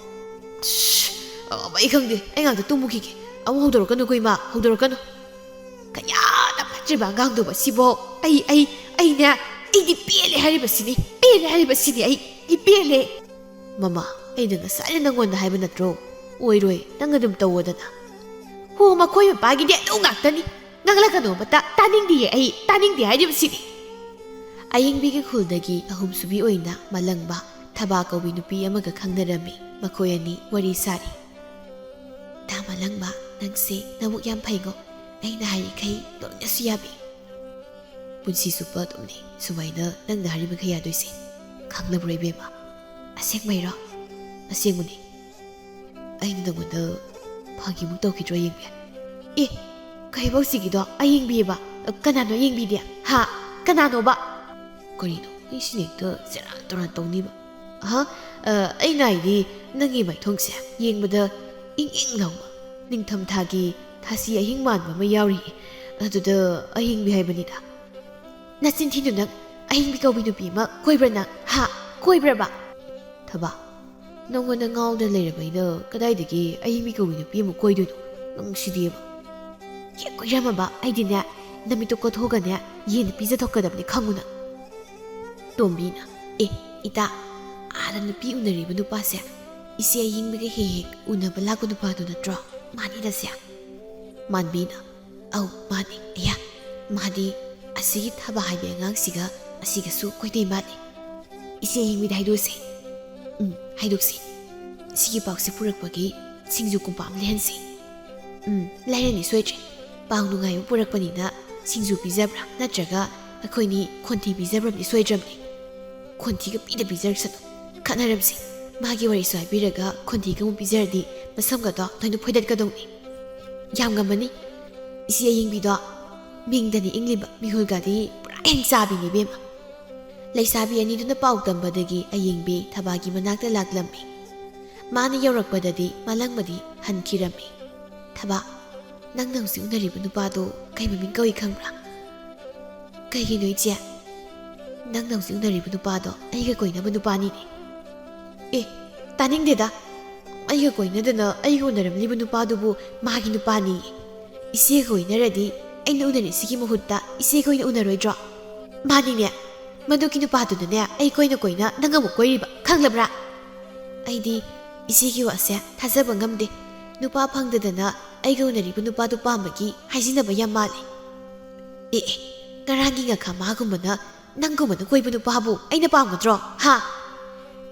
"ꯁ꯭ꯁ, ꯑ, ꯑꯩ ꯈꯪꯗꯦ, ꯑꯩ ꯉꯥꯛꯇ ꯇꯨꯝꯃꯨꯈꯤꯒꯦ꯫ ꯑꯃꯨꯛ ꯍꯧꯗꯣꯔꯛꯀꯅꯨꯀꯣ ꯏꯃꯥ, ꯍꯧꯗꯣꯔꯛꯀꯅꯨ꯫ ꯀꯌꯥꯗ ꯐꯠꯇ꯭ꯔꯤꯕ ꯑꯉꯥꯡꯗꯨꯕ ꯁꯤꯕꯣ꯫ ꯑꯩ, ꯑꯩ, ꯑꯩꯅꯦ, ꯑꯩꯗꯤ ꯄꯦꯜꯂꯦ ꯍꯥꯏꯔꯤꯕꯁꯤꯅꯤ, ꯄꯦꯜꯂꯦ ꯍꯥꯏꯔꯤꯕꯁꯤꯅꯤ ꯑꯩ, ꯑꯩ ꯄꯦꯜꯂꯦ꯫" "ꯃꯃꯥ, ꯑꯩꯅ ꯉꯁꯥꯏꯅ ꯅꯪꯉꯣꯟꯗ ꯍꯥꯏꯕ ꯅꯠꯇ꯭ꯔꯣ? ꯑꯣꯏꯔꯣꯏ, ꯅꯪ ꯑꯗꯨꯝ ꯇꯧꯋꯣꯗꯅ꯫" "ꯍꯣ, ꯃꯈꯣꯏ ꯃꯄꯥꯒꯤꯗꯤ ꯑꯗꯨ ꯉꯥꯛꯇꯅꯤ꯫ ꯉꯥꯡꯂꯛꯀꯅꯣꯕ, ꯇꯥ-, ꯇꯥꯅꯤꯡꯗꯤꯌꯦ ꯑꯩ, ꯇꯥꯅꯤꯡꯗꯦ ꯍꯥꯏꯔꯤꯕꯁꯤꯅꯤ꯫" ꯑꯌꯤꯡꯕꯤꯒꯤ ꯈꯨꯜꯗꯒꯤ ꯑꯍꯨꯝꯁꯨꯕꯤ ꯑꯣꯏꯅ ꯃꯂꯪꯕ ꯊꯕꯥ ꯀꯧꯕꯤ ꯅꯨꯄꯤ ꯑꯃꯒ ꯈꯪꯅꯔꯝꯃꯤ꯫ ꯃꯈꯣꯏ ꯑꯅꯤ ꯋꯥꯔꯤ ꯁꯥꯔꯤ꯫ "ꯇꯥ ꯃꯂꯪꯕ, ꯅꯪꯁꯦ ꯅꯕꯨꯛ ꯌꯥꯝ ꯐꯩꯉꯣ꯫ ꯑꯩꯅ ꯍꯥꯏꯔꯤꯈꯩ ꯂꯣꯏꯅꯁꯨ ꯌꯥꯕꯤ꯫" "ꯄꯨꯟꯁꯤ ꯆꯨꯞꯄ ꯑꯗꯨꯝꯅꯤ ꯁꯨꯃꯥꯏꯅ ꯅꯪꯅ ꯍꯥꯏꯔꯤꯕꯈꯩ ꯌꯥꯗꯣꯏꯁꯦ꯫ ꯈꯪꯅꯕ꯭ꯔꯣ ꯏꯕꯦꯝꯃ?" "ꯑꯁꯦꯡꯕꯩꯔꯣ?" "ꯑꯁꯦꯡꯕꯅꯤ꯫ ꯑꯩꯅ ꯅꯪꯉꯣꯟꯗ ꯐꯥꯒꯤꯃꯨꯛ ꯇꯧꯈꯤꯗ꯭ꯔꯣ, ꯑꯌꯤꯡꯕꯤ?" "ꯑꯦ, ꯀꯩꯕ ꯍꯧꯖꯤꯛꯀꯤꯗꯣ? ꯑꯌꯤꯡꯕꯤꯕ? ꯀꯅꯥꯅꯣ ꯑꯌꯤꯡꯕꯤꯗꯤ? ꯍꯥ? ꯀꯅꯥꯅꯣꯕ?" ꯀꯔꯤꯅꯣ? ꯑꯩ ꯁꯤꯅ ꯍꯦꯛꯇ ꯁꯦꯔꯥꯟ ꯇꯨꯔꯥꯟ ꯇꯧꯅꯤꯕ꯫ "ꯑꯍ, ꯑ, ꯑꯩꯅ ꯍꯥꯏꯗꯤ ꯅꯪꯒꯤ ꯃꯥꯏꯊꯣꯡꯁꯦ ꯌꯦꯡꯕꯗ ꯏꯪ ꯏꯪ ꯂꯥꯎꯕ, ꯅꯤꯡꯊꯝꯊꯥꯒꯤ ꯊꯥꯁꯤ ꯑꯍꯤꯡ ꯃꯥꯟꯕ ꯑꯃ ꯌꯥꯎꯔꯤꯌꯦ꯫ ꯑꯗꯨꯗ ꯑꯍꯤꯡꯕꯤ ꯍꯥꯏꯕꯅꯤꯗ꯫" "ꯅꯆꯤꯟ ꯊꯤꯅꯨ ꯅꯪ, ꯑꯍꯤꯡꯕꯤ ꯀꯧꯕꯤ ꯅꯨꯄꯤ ꯑꯃ ꯀꯣꯏꯕ꯭ꯔꯥ ꯅꯪ? ꯍꯥ? ꯀꯣꯏꯕ꯭ꯔꯕ?" "ꯊꯕꯥ, ꯅꯪꯉꯣꯟꯗ ꯉꯥꯎꯗꯅ ꯂꯩꯔꯕ ꯑꯩꯅ ꯀꯗꯥꯏꯗꯒꯤ ꯑꯍꯤꯡꯕꯤ ꯀꯧꯕꯤ ꯅꯨꯄꯤ ꯑꯃꯨꯛ ꯀꯣꯏꯗꯣꯏꯅꯣ? ꯅꯪ ꯁꯤꯗꯤꯕ꯫" ꯀꯦꯛ ꯀꯣꯏꯔꯝꯃꯕ ꯑꯩꯗꯤꯅꯦ, ꯅꯃꯤꯠꯇꯨ ꯀꯣꯊꯣꯛꯑꯒꯅꯦ, ꯌꯦꯟꯗ ꯄꯤꯖꯊꯣꯛꯀꯗꯕꯅꯤ, ꯈꯪꯉꯨꯅ꯫ ꯇꯣꯝꯕꯤꯅ, "ꯑꯦ, ꯏꯇꯥ, ꯑꯥꯗ ꯅꯨꯄꯤ ꯎꯅꯔꯤꯕ ꯅꯨꯄꯥꯁꯦ ꯏꯆꯦ ꯑꯌꯤꯡꯕꯤꯒ ꯍꯦꯛ ꯍꯦꯛ ꯎꯅꯕ ꯂꯥꯛꯄ ꯅꯨꯄꯥꯗꯨ ꯅꯠꯇ꯭ꯔꯣ? ꯃꯥꯅꯤꯗ ꯁꯦ?" ꯃꯥꯟꯕꯤꯅ, "ꯑꯧ, ꯃꯥꯅꯤ꯫ ꯑꯌꯥ, ꯃꯥꯗꯤ ꯑꯁꯤꯒꯤ ꯊꯕꯥ ꯍꯥꯏꯕꯤ ꯑꯉꯥꯡꯁꯤꯒ ꯑꯁꯤꯒꯁꯨ ꯀꯣꯏꯅꯩ ꯃꯥꯜꯂꯤ꯫ ꯏꯆꯦ ꯑꯌꯤꯡꯕꯤꯗ ꯍꯥꯏꯗꯣꯛꯁꯤ꯫ ꯎꯝ, ꯍꯥꯏꯗꯣꯛꯁꯤ꯫ ꯁꯤꯒꯤ ꯄꯥꯎꯁꯦ ꯄꯨꯔꯛꯄꯒꯤ ꯁꯤꯡꯖꯨ ꯀꯨꯝꯄꯥ ꯑꯃ ꯂꯩꯍꯟꯁꯤ꯫ ꯎꯝ, ꯂꯩꯔꯅꯤ ꯁꯣꯏꯗ꯭ꯔꯦ꯫ ꯄꯥꯎ ꯅꯨꯡꯉꯥꯏꯕ ꯄꯨꯔꯛꯄꯅꯤꯅ ꯁꯤꯡꯖꯨ ꯄꯤꯖꯕ꯭ꯔꯥ ꯅꯠꯇ꯭ꯔꯒ ꯑꯩꯈꯣꯏꯅꯤ ꯈꯣꯟꯊꯤ ꯄꯤꯖꯕ꯭ꯔꯗꯤ ꯁꯣꯏꯗ꯭ꯔꯕꯅꯤ꯫ ꯈꯣꯟꯊꯤꯒ ꯄꯤꯗ ꯄꯤꯖꯔꯛꯁꯅꯨ꯫ ꯈꯠꯅꯔꯝꯁꯤ꯫ ꯃꯥꯒꯤ ꯋꯥꯔꯤꯁꯨ ꯍꯥꯏꯕꯤꯔꯒ ꯈꯣꯟꯊꯤꯒ ꯑꯃꯨꯛ ꯄꯤꯖꯔꯗꯤ ꯃꯁꯝꯒꯗꯣ ꯂꯣꯏꯅ ꯐꯣꯏꯗꯠꯀꯗꯧꯅꯤ꯫ ꯌꯥꯝ ꯉꯝꯃꯅꯤ꯫ ꯏꯆꯦ ꯑꯌꯤꯡꯕꯤꯗꯣ ꯃꯤꯡꯗꯅꯤ ꯏꯪꯂꯤꯕ, ꯃꯤꯍꯨꯜꯒꯗꯤ ꯄꯨꯔꯥ ꯍꯦꯟ ꯆꯥꯕꯤꯅꯤ ꯏꯕꯦꯝꯃ꯫ ꯂꯩꯁꯥꯕꯤ ꯑꯅꯤꯗꯨꯅ ꯄꯥꯎ ꯇꯝꯕꯗꯒꯤ ꯑꯌꯤꯡꯕꯤ ꯊꯕꯥꯒꯤ ꯃꯅꯥꯛꯇ ꯂꯥꯛꯂꯝꯃꯤ꯫ ꯃꯥꯅ ꯌꯧꯔꯛꯄꯗꯗꯤ ꯃꯥꯂꯪꯕꯗꯤ ꯍꯟꯈꯤꯔꯝꯃꯤ꯫ "ꯊꯕꯥ, ꯅꯪꯅ ꯍꯧꯖꯤꯛ ꯎꯅꯔꯤꯕ ꯅꯨꯄꯥꯗꯣ ꯀꯩ ꯃꯃꯤꯡ ꯀꯧꯏ ꯈꯪꯕ꯭ꯔꯥ?" "ꯀꯩꯒꯤꯅꯣ ꯏꯆꯦ? ꯅꯪꯅ ꯍꯧꯖꯤꯛ ꯎꯅꯔꯤꯕ ꯅꯨꯄꯥꯗꯣ ꯑꯩꯒ ꯀꯣꯏꯅꯕ ꯅꯨꯄꯥꯅꯤꯅꯦ꯫" "ꯑꯦ, ꯇꯥꯅꯤꯡꯗꯦꯗ꯫ ꯑꯩꯒ ꯀꯣꯏꯅꯗꯅ ꯑꯩꯒ ꯎꯅꯔꯝꯂꯤꯕ ꯅꯨꯄꯥꯗꯨꯕꯨ ꯃꯥꯒꯤ ꯅꯨꯄꯥꯅꯤꯌꯦ꯫ ꯏꯆꯦꯒ ꯀꯣꯏꯅꯔꯗꯤ ꯑꯩꯅ ꯎꯅꯔꯤꯁꯤꯒꯤ ꯃꯍꯨꯠꯇ ꯏꯆꯦꯒ ꯑꯣꯏꯅ ꯎꯅꯔꯣꯏꯗ꯭ꯔꯣ?" "ꯃꯥꯅꯤꯅꯦ꯫ ꯃꯗꯨꯒꯤ ꯅꯨꯄꯥꯗꯨꯅꯅꯦ ꯑꯩ ꯀꯣꯏꯅ ꯀꯣꯏꯅ ꯅꯪ ꯑꯃꯨꯛ ꯀꯣꯏꯔꯤꯕ, ꯈꯪꯂꯕ꯭ꯔꯥ? ꯑꯩꯗꯤ ꯏꯆꯦꯒꯤ ꯋꯥꯁꯦ ꯊꯥꯖꯕ ꯉꯝꯗꯦ꯫ ꯅꯨꯄꯥ ꯐꯪꯗꯗꯅ ꯑꯩꯒ ꯎꯅꯔꯤꯕ ꯅꯨꯄꯥꯗꯨ ꯄꯥꯝꯕꯒꯤ ꯍꯥꯏꯖꯤꯟꯅꯕ ꯌꯥꯝ ꯃꯥꯜꯂꯤ꯫" "ꯑꯦ, ꯑꯦ, ꯉꯔꯥꯡꯒꯤ ꯉꯥꯈꯥꯃꯥꯒꯨꯝꯕꯅ ꯅꯪꯒꯨꯝꯕꯅ ꯀꯣꯏꯕ ꯅꯨꯄꯥꯕꯨ ꯑꯩꯅ ꯄꯥꯝꯒꯗ꯭ꯔꯣ? ꯍꯥ?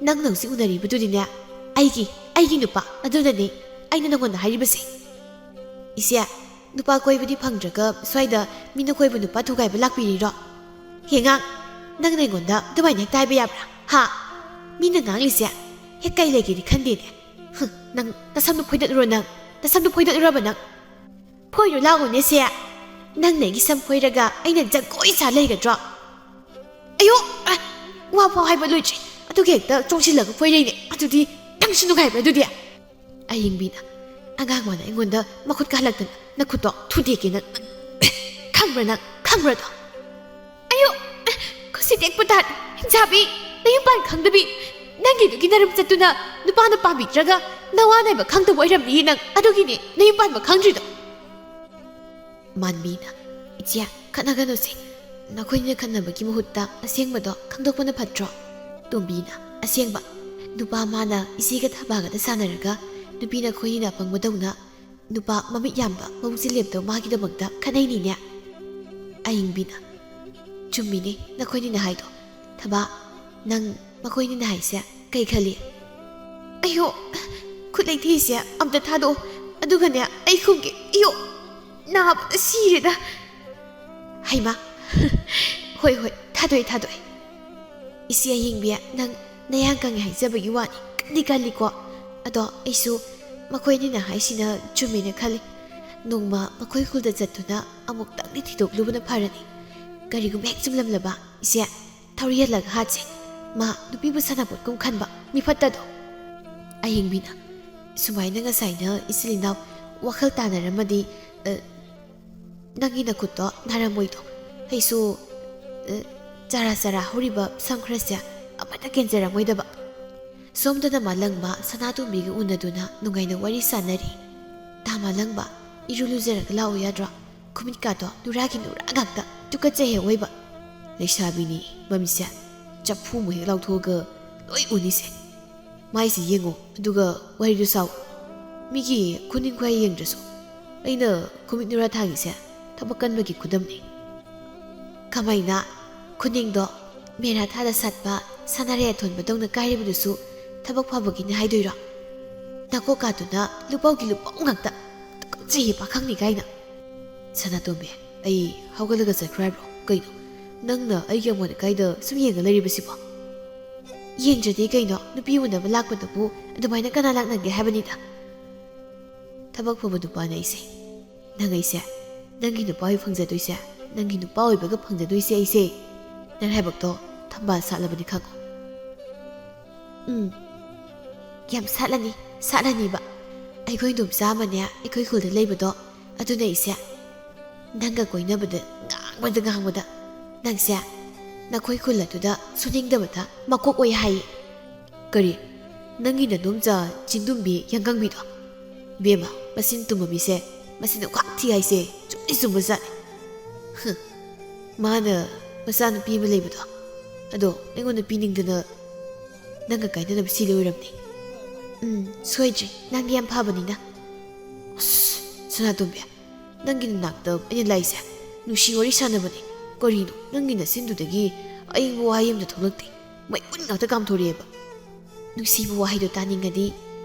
ꯅꯪꯅ ꯍꯧꯖꯤꯛ ꯎꯅꯔꯤꯕꯗꯨꯗꯤꯅꯦ, ꯑꯩꯒꯤ, ꯑꯩꯒꯤ ꯅꯨꯄꯥ꯫ ꯑꯗꯨꯅꯅꯦ ꯑꯩꯅ ꯅꯪꯉꯣꯟꯗ ꯍꯥꯏꯔꯤꯕꯁꯦ꯫" "ꯏꯆꯦ, ꯅꯨꯄꯥ ꯀꯣꯏꯕꯗꯤ ꯐꯪꯗ꯭ꯔꯒ ꯁ꯭ꯋꯥꯏꯗ ꯃꯤꯅ ꯀꯣꯏꯕ ꯅꯨꯄꯥ ꯊꯨꯒꯥꯏꯕ ꯂꯥꯛꯄꯤꯔꯤꯔꯣ? ꯍꯦꯉꯥꯡ, ꯅꯪꯅ ꯑꯩꯉꯣꯟꯗ ꯑꯗꯨꯃꯥꯏꯅ ꯍꯦꯛꯇ ꯍꯥꯏꯕ ꯌꯥꯕ꯭ꯔꯥ? ꯍꯥ? ꯃꯤꯅ ꯉꯥꯡꯂꯤꯁꯦ ꯍꯦꯛ ꯀꯩ ꯂꯩꯒꯦꯗꯤ ꯈꯟꯗꯦꯅꯦ꯫ ꯍꯨꯝ, ꯅꯪ ꯅꯁꯝꯗꯨ ꯐꯣꯏꯗꯠꯂꯨꯔꯣ ꯅꯪ? ꯅꯁꯝꯗꯨ ꯐꯣꯏꯗꯠꯂꯨꯔꯕ ꯅꯪ? ꯐꯣꯏꯔꯨ ꯂꯥꯛꯑꯣꯅꯦ ꯁꯦ꯫ ꯅꯪꯅ ꯑꯩꯒꯤ ꯁꯝ ꯐꯣꯏꯔꯒ ꯑꯩꯅ ꯖꯒꯣꯏ ꯁꯥ ꯂꯩꯒꯗ꯭ꯔꯣ? ꯑꯌꯣ! ꯑ, ꯋꯥ ꯐꯥꯎ ꯍꯥꯏꯕ ꯂꯣꯏꯗ꯭ꯔꯤ, ꯑꯗꯨꯒ ꯍꯦꯛꯇ ꯆꯣꯡꯁꯤꯜꯂꯒ ꯐꯣꯏꯔꯛꯏꯅꯦ꯫ ꯑꯗꯨꯗꯤ ꯅꯪꯁꯨ ꯅꯨꯡꯉꯥꯏꯕ꯭ꯔꯥ ꯑꯗꯨꯗꯤ?" ꯑꯌꯤꯡꯕꯤꯅ, "ꯑꯉꯥꯡ ꯃꯥꯅ ꯑꯩꯉꯣꯟꯗ ꯃꯈꯨꯠ ꯀꯥꯍꯜꯂꯛꯇꯅ ꯅꯈꯨꯠꯇꯣ ꯊꯨꯗꯦꯛꯀꯦ ꯅꯪ꯫ ꯈꯪꯕ꯭ꯔꯥ ꯅꯪ? ꯈꯪꯕ꯭ꯔꯥ ꯑꯗꯣ?" "ꯑꯌꯣ! ꯈꯨꯠꯁꯤ ꯇꯦꯛꯄ ꯇꯥꯔꯦ꯫ ꯍꯤꯡꯆꯥꯕꯤ, ꯅꯌꯨꯝ ꯄꯥꯟ ꯈꯪꯗꯕꯤ꯫ ꯅꯪꯒꯤꯗꯨꯒꯤ ꯅꯔꯝ ꯆꯠꯇꯨꯅ ꯅꯨꯄꯥꯅ ꯄꯥꯝꯕꯤꯗ꯭ꯔꯒ ꯅꯋꯥ ꯅꯥꯏꯕ ꯈꯪꯗꯕ ꯑꯣꯏꯔꯝꯅꯤꯌꯦ ꯅꯪ꯫ ꯑꯗꯨꯒꯤꯅꯦ ꯅꯌꯨꯝ ꯄꯥꯟꯕ ꯈꯪꯗ꯭ꯔꯤꯗꯣ꯫" ꯃꯥꯟꯕꯤꯅ, "ꯏꯆꯦ, ꯈꯠꯅꯒꯅꯨꯁꯦ꯫ ꯅꯈꯣꯏꯅ ꯈꯠꯅꯕꯒꯤ ꯃꯍꯨꯠꯇ ꯑꯁꯦꯡꯕꯗꯣ ꯈꯪꯗꯣꯛꯄꯅ ꯐꯠꯇ꯭ꯔꯣ?" ꯇꯣꯝꯕꯤꯅ, "ꯑꯁꯦꯡꯕ, ꯅꯨꯄꯥ ꯃꯥꯅ ꯏꯆꯦꯒ ꯊꯕꯥꯒꯗ ꯁꯥꯟꯅꯔꯒ ꯅꯨꯄꯤ ꯅꯈꯣꯏꯅꯤꯅ ꯑꯄꯪꯕꯗꯧꯅ ꯅꯨꯄꯥ ꯃꯃꯤꯠ ꯌꯥꯝꯕ ꯃꯧꯁꯤ ꯂꯦꯞꯇꯧ ꯃꯥꯒꯤꯗꯃꯛꯇ ꯈꯠꯅꯩꯅꯤꯅꯦ?" ꯑꯌꯤꯡꯕꯤꯅ, "ꯆꯨꯝꯃꯤꯅꯦ ꯅꯈꯣꯏꯅꯤꯅ ꯍꯥꯏꯗꯣ꯫ ꯊꯕꯥ, ꯅꯪ ꯃꯈꯣꯏꯅꯤꯅ ꯍꯥꯏꯁꯦ ꯀꯩ ꯈꯜꯂꯤ?" "ꯑꯌꯣ, ꯈꯨꯠ ꯂꯩꯊꯤꯁꯦ ꯑꯝꯇ ꯊꯥꯗꯣꯛꯑꯣ, ꯑꯗꯨꯒꯅꯦ ꯑꯩ ꯈꯨꯝꯒꯦ꯫ ꯑꯌꯣ, ꯅꯥꯕꯗ ꯁꯤꯔꯦꯗ꯫" "ꯍꯩꯃꯥ, ꯍꯣꯏ, ꯍꯣꯏ, ꯊꯥꯗꯣꯛꯑꯦ, ꯊꯥꯗꯣꯛꯑꯦ꯫ ꯏꯆꯦ ꯑꯌꯤꯡꯕꯤ, ꯅꯪ ꯅꯌꯥꯡ ꯀꯪꯉꯦ ꯍꯥꯏꯖꯕꯒꯤ ꯋꯥꯅꯤ, ꯀꯟꯗꯤ ꯀꯜꯂꯤꯀꯣ꯫ ꯑꯗꯣ ꯑꯩꯁꯨ ꯃꯈꯣꯏ ꯑꯅꯤꯅ ꯍꯥꯏꯁꯤꯅ ꯆꯨꯝꯃꯦꯅ ꯈꯜꯂꯤ꯫ ꯅꯣꯡꯃ ꯃꯈꯣꯏ ꯈꯨꯜꯗ ꯆꯠꯇꯨꯅ ꯑꯃꯨꯛꯇꯪꯗꯤ ꯊꯤꯗꯣꯛꯂꯨꯕꯅ ꯐꯔꯅꯤ꯫ ꯀꯔꯤꯒꯨꯝꯕ ꯍꯦꯛ ꯆꯨꯝꯂꯝꯂꯕ, ꯏꯆꯦ, ꯊꯧꯔꯤ ꯌꯦꯜꯂꯒ ꯍꯥꯠꯁꯦ꯫ ꯃꯥ ꯅꯨꯄꯤꯕꯨ ꯁꯥꯟꯅꯄꯣꯠꯀꯨꯝ ꯈꯟꯕ ꯃꯤꯐꯠꯇꯗꯣ꯫" ꯑꯌꯤꯡꯕꯤꯅ, "ꯁꯨꯃꯥꯏꯅ ꯉꯁꯥꯏꯅ ꯏꯆꯤꯜ ꯏꯅꯥꯎ ꯋꯥꯈꯜ ꯇꯥꯅꯔꯝꯃꯗꯤ, ꯑ, ꯅꯪꯒꯤ ꯅꯈꯨꯠꯇꯣ ꯅꯥꯔꯝꯃꯣꯏꯗꯣ꯫ ꯑꯩꯁꯨ, ꯑ, ꯆꯔꯥ ꯆꯔꯥ ꯍꯧꯔꯤꯕ ꯁꯝ ꯈꯔꯁꯦ ꯑꯃꯠꯇ ꯀꯦꯟꯖꯔꯝꯃꯣꯏꯗꯕ꯫" ꯁꯣꯝꯗꯅ ꯃꯥꯂꯪꯕ ꯁꯅꯥꯇꯣꯝꯕꯤꯒ ꯎꯅꯗꯨꯅ ꯅꯨꯡꯉꯥꯏꯅ ꯋꯥꯔꯤ ꯁꯥꯟꯅꯔꯤ꯫ "ꯇꯥ ꯃꯥꯂꯪꯕ, ꯏꯔꯨ ꯂꯨꯖꯔꯒ ꯂꯥꯛꯑꯣ ꯌꯥꯗ꯭ꯔꯣ? ꯈꯨꯃꯤꯠꯀꯥꯗꯣ ꯅꯨꯔꯥꯒꯤ ꯅꯨꯔꯥ ꯉꯥꯛꯇ, ꯇꯨꯀꯠꯆꯩꯍꯦ ꯑꯋꯣꯏꯕ꯫" "ꯂꯩꯁꯥꯕꯤꯅꯤ, ꯃꯃꯤꯠꯁꯦ ꯆꯐꯨꯃꯨꯛ ꯍꯦꯛ ꯂꯥꯎꯊꯣꯛꯑꯒ ꯂꯣꯏ ꯎꯅꯤꯁꯦ꯫ ꯃꯥꯏꯁꯦ ꯌꯦꯡꯉꯣ, ꯑꯗꯨꯒ ꯋꯥꯔꯤꯗꯨ ꯁꯥꯎ꯫ ꯃꯤꯒꯤ ꯈꯨꯅꯤꯡ ꯈꯨꯌꯥꯏ ꯌꯦꯡꯗ꯭ꯔꯁꯨ ꯑꯩꯅ ꯈꯨꯃꯤꯠ ꯅꯨꯔꯥ ꯊꯥꯡꯉꯤꯁꯦ ꯊꯕꯛ ꯀꯟꯕꯒꯤ ꯈꯨꯗꯝꯅꯤ꯫" "ꯀꯃꯥꯏꯅ? ꯈꯨꯅꯤꯡꯗꯣ ꯃꯦꯔꯥ ꯊꯥꯗ ꯁꯥꯠꯄ ꯁꯅꯥꯔꯩ ꯑꯊꯣꯟꯕꯗꯧꯅ ꯀꯥꯏꯔꯤꯕꯗꯨꯁꯨ ꯊꯕꯛ ꯐꯕꯒꯤꯅꯤ ꯍꯥꯏꯗꯣꯏꯔꯣ? ꯅꯀꯣꯛꯀꯥꯗꯨꯅ ꯂꯨꯄꯧꯒꯤ ꯂꯨꯄꯧ ꯉꯥꯛꯇ꯫ ꯇꯨꯀꯠꯆꯩꯌꯦ ꯄꯥꯈꯪꯅꯤ ꯀꯥꯏꯅ꯫" "ꯁꯅꯥꯇꯣꯝꯕꯤ, ꯑꯩ ꯍꯧꯒꯠꯂꯒ ꯆꯠꯈ꯭ꯔꯣ ꯍꯥꯏꯕ꯭ꯔꯣ? ꯀꯩꯅꯣ, ꯅꯪꯅ ꯑꯩꯒꯤ ꯑꯃꯣꯠ ꯑꯀꯥꯏꯗ ꯁꯨꯝ ꯌꯦꯡꯉ ꯂꯩꯔꯤꯕꯁꯤꯕꯣ?" "ꯌꯦꯡꯗ꯭ꯔꯗꯤ ꯀꯩꯅꯣ, ꯅꯨꯄꯤ ꯎꯅꯕ ꯂꯥꯛꯄꯗꯕꯨ ꯑꯗꯨꯃꯥꯏꯅ ꯀꯅꯥ ꯂꯥꯛꯅꯒꯦ ꯍꯥꯏꯕꯅꯤꯗ꯫ ꯊꯕꯛ ꯐꯕ ꯅꯨꯄꯥꯅꯦ ꯑꯩꯁꯦ꯫ ꯅꯪ ꯑꯩꯁꯦ ꯅꯪꯒꯤ ꯅꯨꯄꯥ ꯑꯣꯏ ꯐꯪꯖꯗꯣꯏꯁꯦ, ꯅꯪꯒꯤ ꯅꯨꯄꯥ ꯑꯣꯏꯕꯒ ꯐꯪꯖꯗꯣꯏꯁꯦ ꯑꯩꯁꯦ꯫ ꯅꯪ ꯍꯥꯏꯕꯛꯇꯣ ꯊꯝꯕꯥꯜ ꯁꯥꯠꯂꯕꯅꯤ ꯈꯪꯉꯣ꯫" "ꯎꯝ, ꯌꯥꯝ ꯁꯥꯠꯂꯅꯤ, ꯁꯥꯠꯂꯅꯤꯕ꯫ ꯑꯩꯈꯣꯏ ꯏꯗꯣꯝꯆꯥ ꯑꯃꯅꯦ ꯑꯩꯈꯣꯏ ꯈꯨꯜꯗ ꯂꯩꯕꯗꯣ, ꯑꯗꯨꯅ ꯑꯩꯁꯦ ꯅꯪꯒ ꯀꯣꯏꯅꯕꯗ ꯉꯥꯡꯕꯗ ꯉꯥꯡꯕꯗ ꯅꯪꯁꯦ ꯅꯈꯣꯏ ꯈꯨꯜ ꯑꯗꯨꯗ ꯁꯨꯅꯤꯡꯗꯕꯗ ꯃꯀꯣꯛ ꯑꯣꯏ ꯍꯥꯏꯌꯦ꯫" "ꯀꯔꯤ? ꯅꯪꯒꯤ ꯅꯗꯣꯝꯆꯥ ꯆꯤꯟꯗꯨꯝꯕꯤ ꯌꯥꯡꯒꯪꯕꯤꯗꯣ? ꯕꯦꯝꯃ, ꯃꯆꯤꯟ ꯇꯨꯝꯕ ꯃꯤꯁꯦ ꯃꯁꯤꯅ ꯈ꯭ꯋꯥꯏ ꯊꯤ ꯍꯥꯏꯁꯦ ꯆꯨꯝꯗꯤ ꯆꯨꯝꯕꯖꯥꯠꯅꯤ꯫ ꯍꯨꯝ, ꯃꯥꯅ ꯃꯆꯥꯅꯨꯄꯤ ꯑꯃ ꯂꯩꯕꯗꯣ, ꯑꯗꯣ ꯑꯩꯉꯣꯟꯗ ꯄꯤꯅꯤꯡꯗꯅ ꯅꯪꯒ ꯀꯥꯏꯅꯅꯕ ꯁꯤꯜꯂꯤ ꯑꯣꯏꯔꯝꯅꯤ꯫ ꯎꯝ, ꯁꯣꯏꯗ꯭ꯔꯦ, ꯅꯪꯗꯤ ꯌꯥꯝ ꯐꯕꯅꯤꯅ꯫ ꯑꯁ, ꯁꯅꯥꯇꯣꯝꯕꯤ, ꯅꯪꯒꯤ ꯅꯅꯥꯛꯇ ꯑꯩꯅ ꯂꯥꯛꯏꯁꯦ ꯅꯨꯡꯁꯤ ꯋꯥꯔꯤ ꯁꯥꯟꯅꯕꯅꯦ꯫ ꯀꯔꯤꯅꯣ ꯅꯪꯒꯤ ꯅꯆꯤꯟꯗꯨꯗꯒꯤ ꯑꯏꯪꯕ ꯋꯥꯍꯩ ꯑꯝꯇ ꯊꯣꯛꯂꯛꯇꯦ? ꯃꯩꯕꯨꯟ ꯉꯥꯛꯇ ꯀꯥꯝꯊꯣꯔꯛꯑꯦꯕ꯫ ꯅꯨꯡꯁꯤꯕ ꯋꯥꯍꯩꯗꯣ ꯇꯥꯅꯤꯡꯉꯗꯤ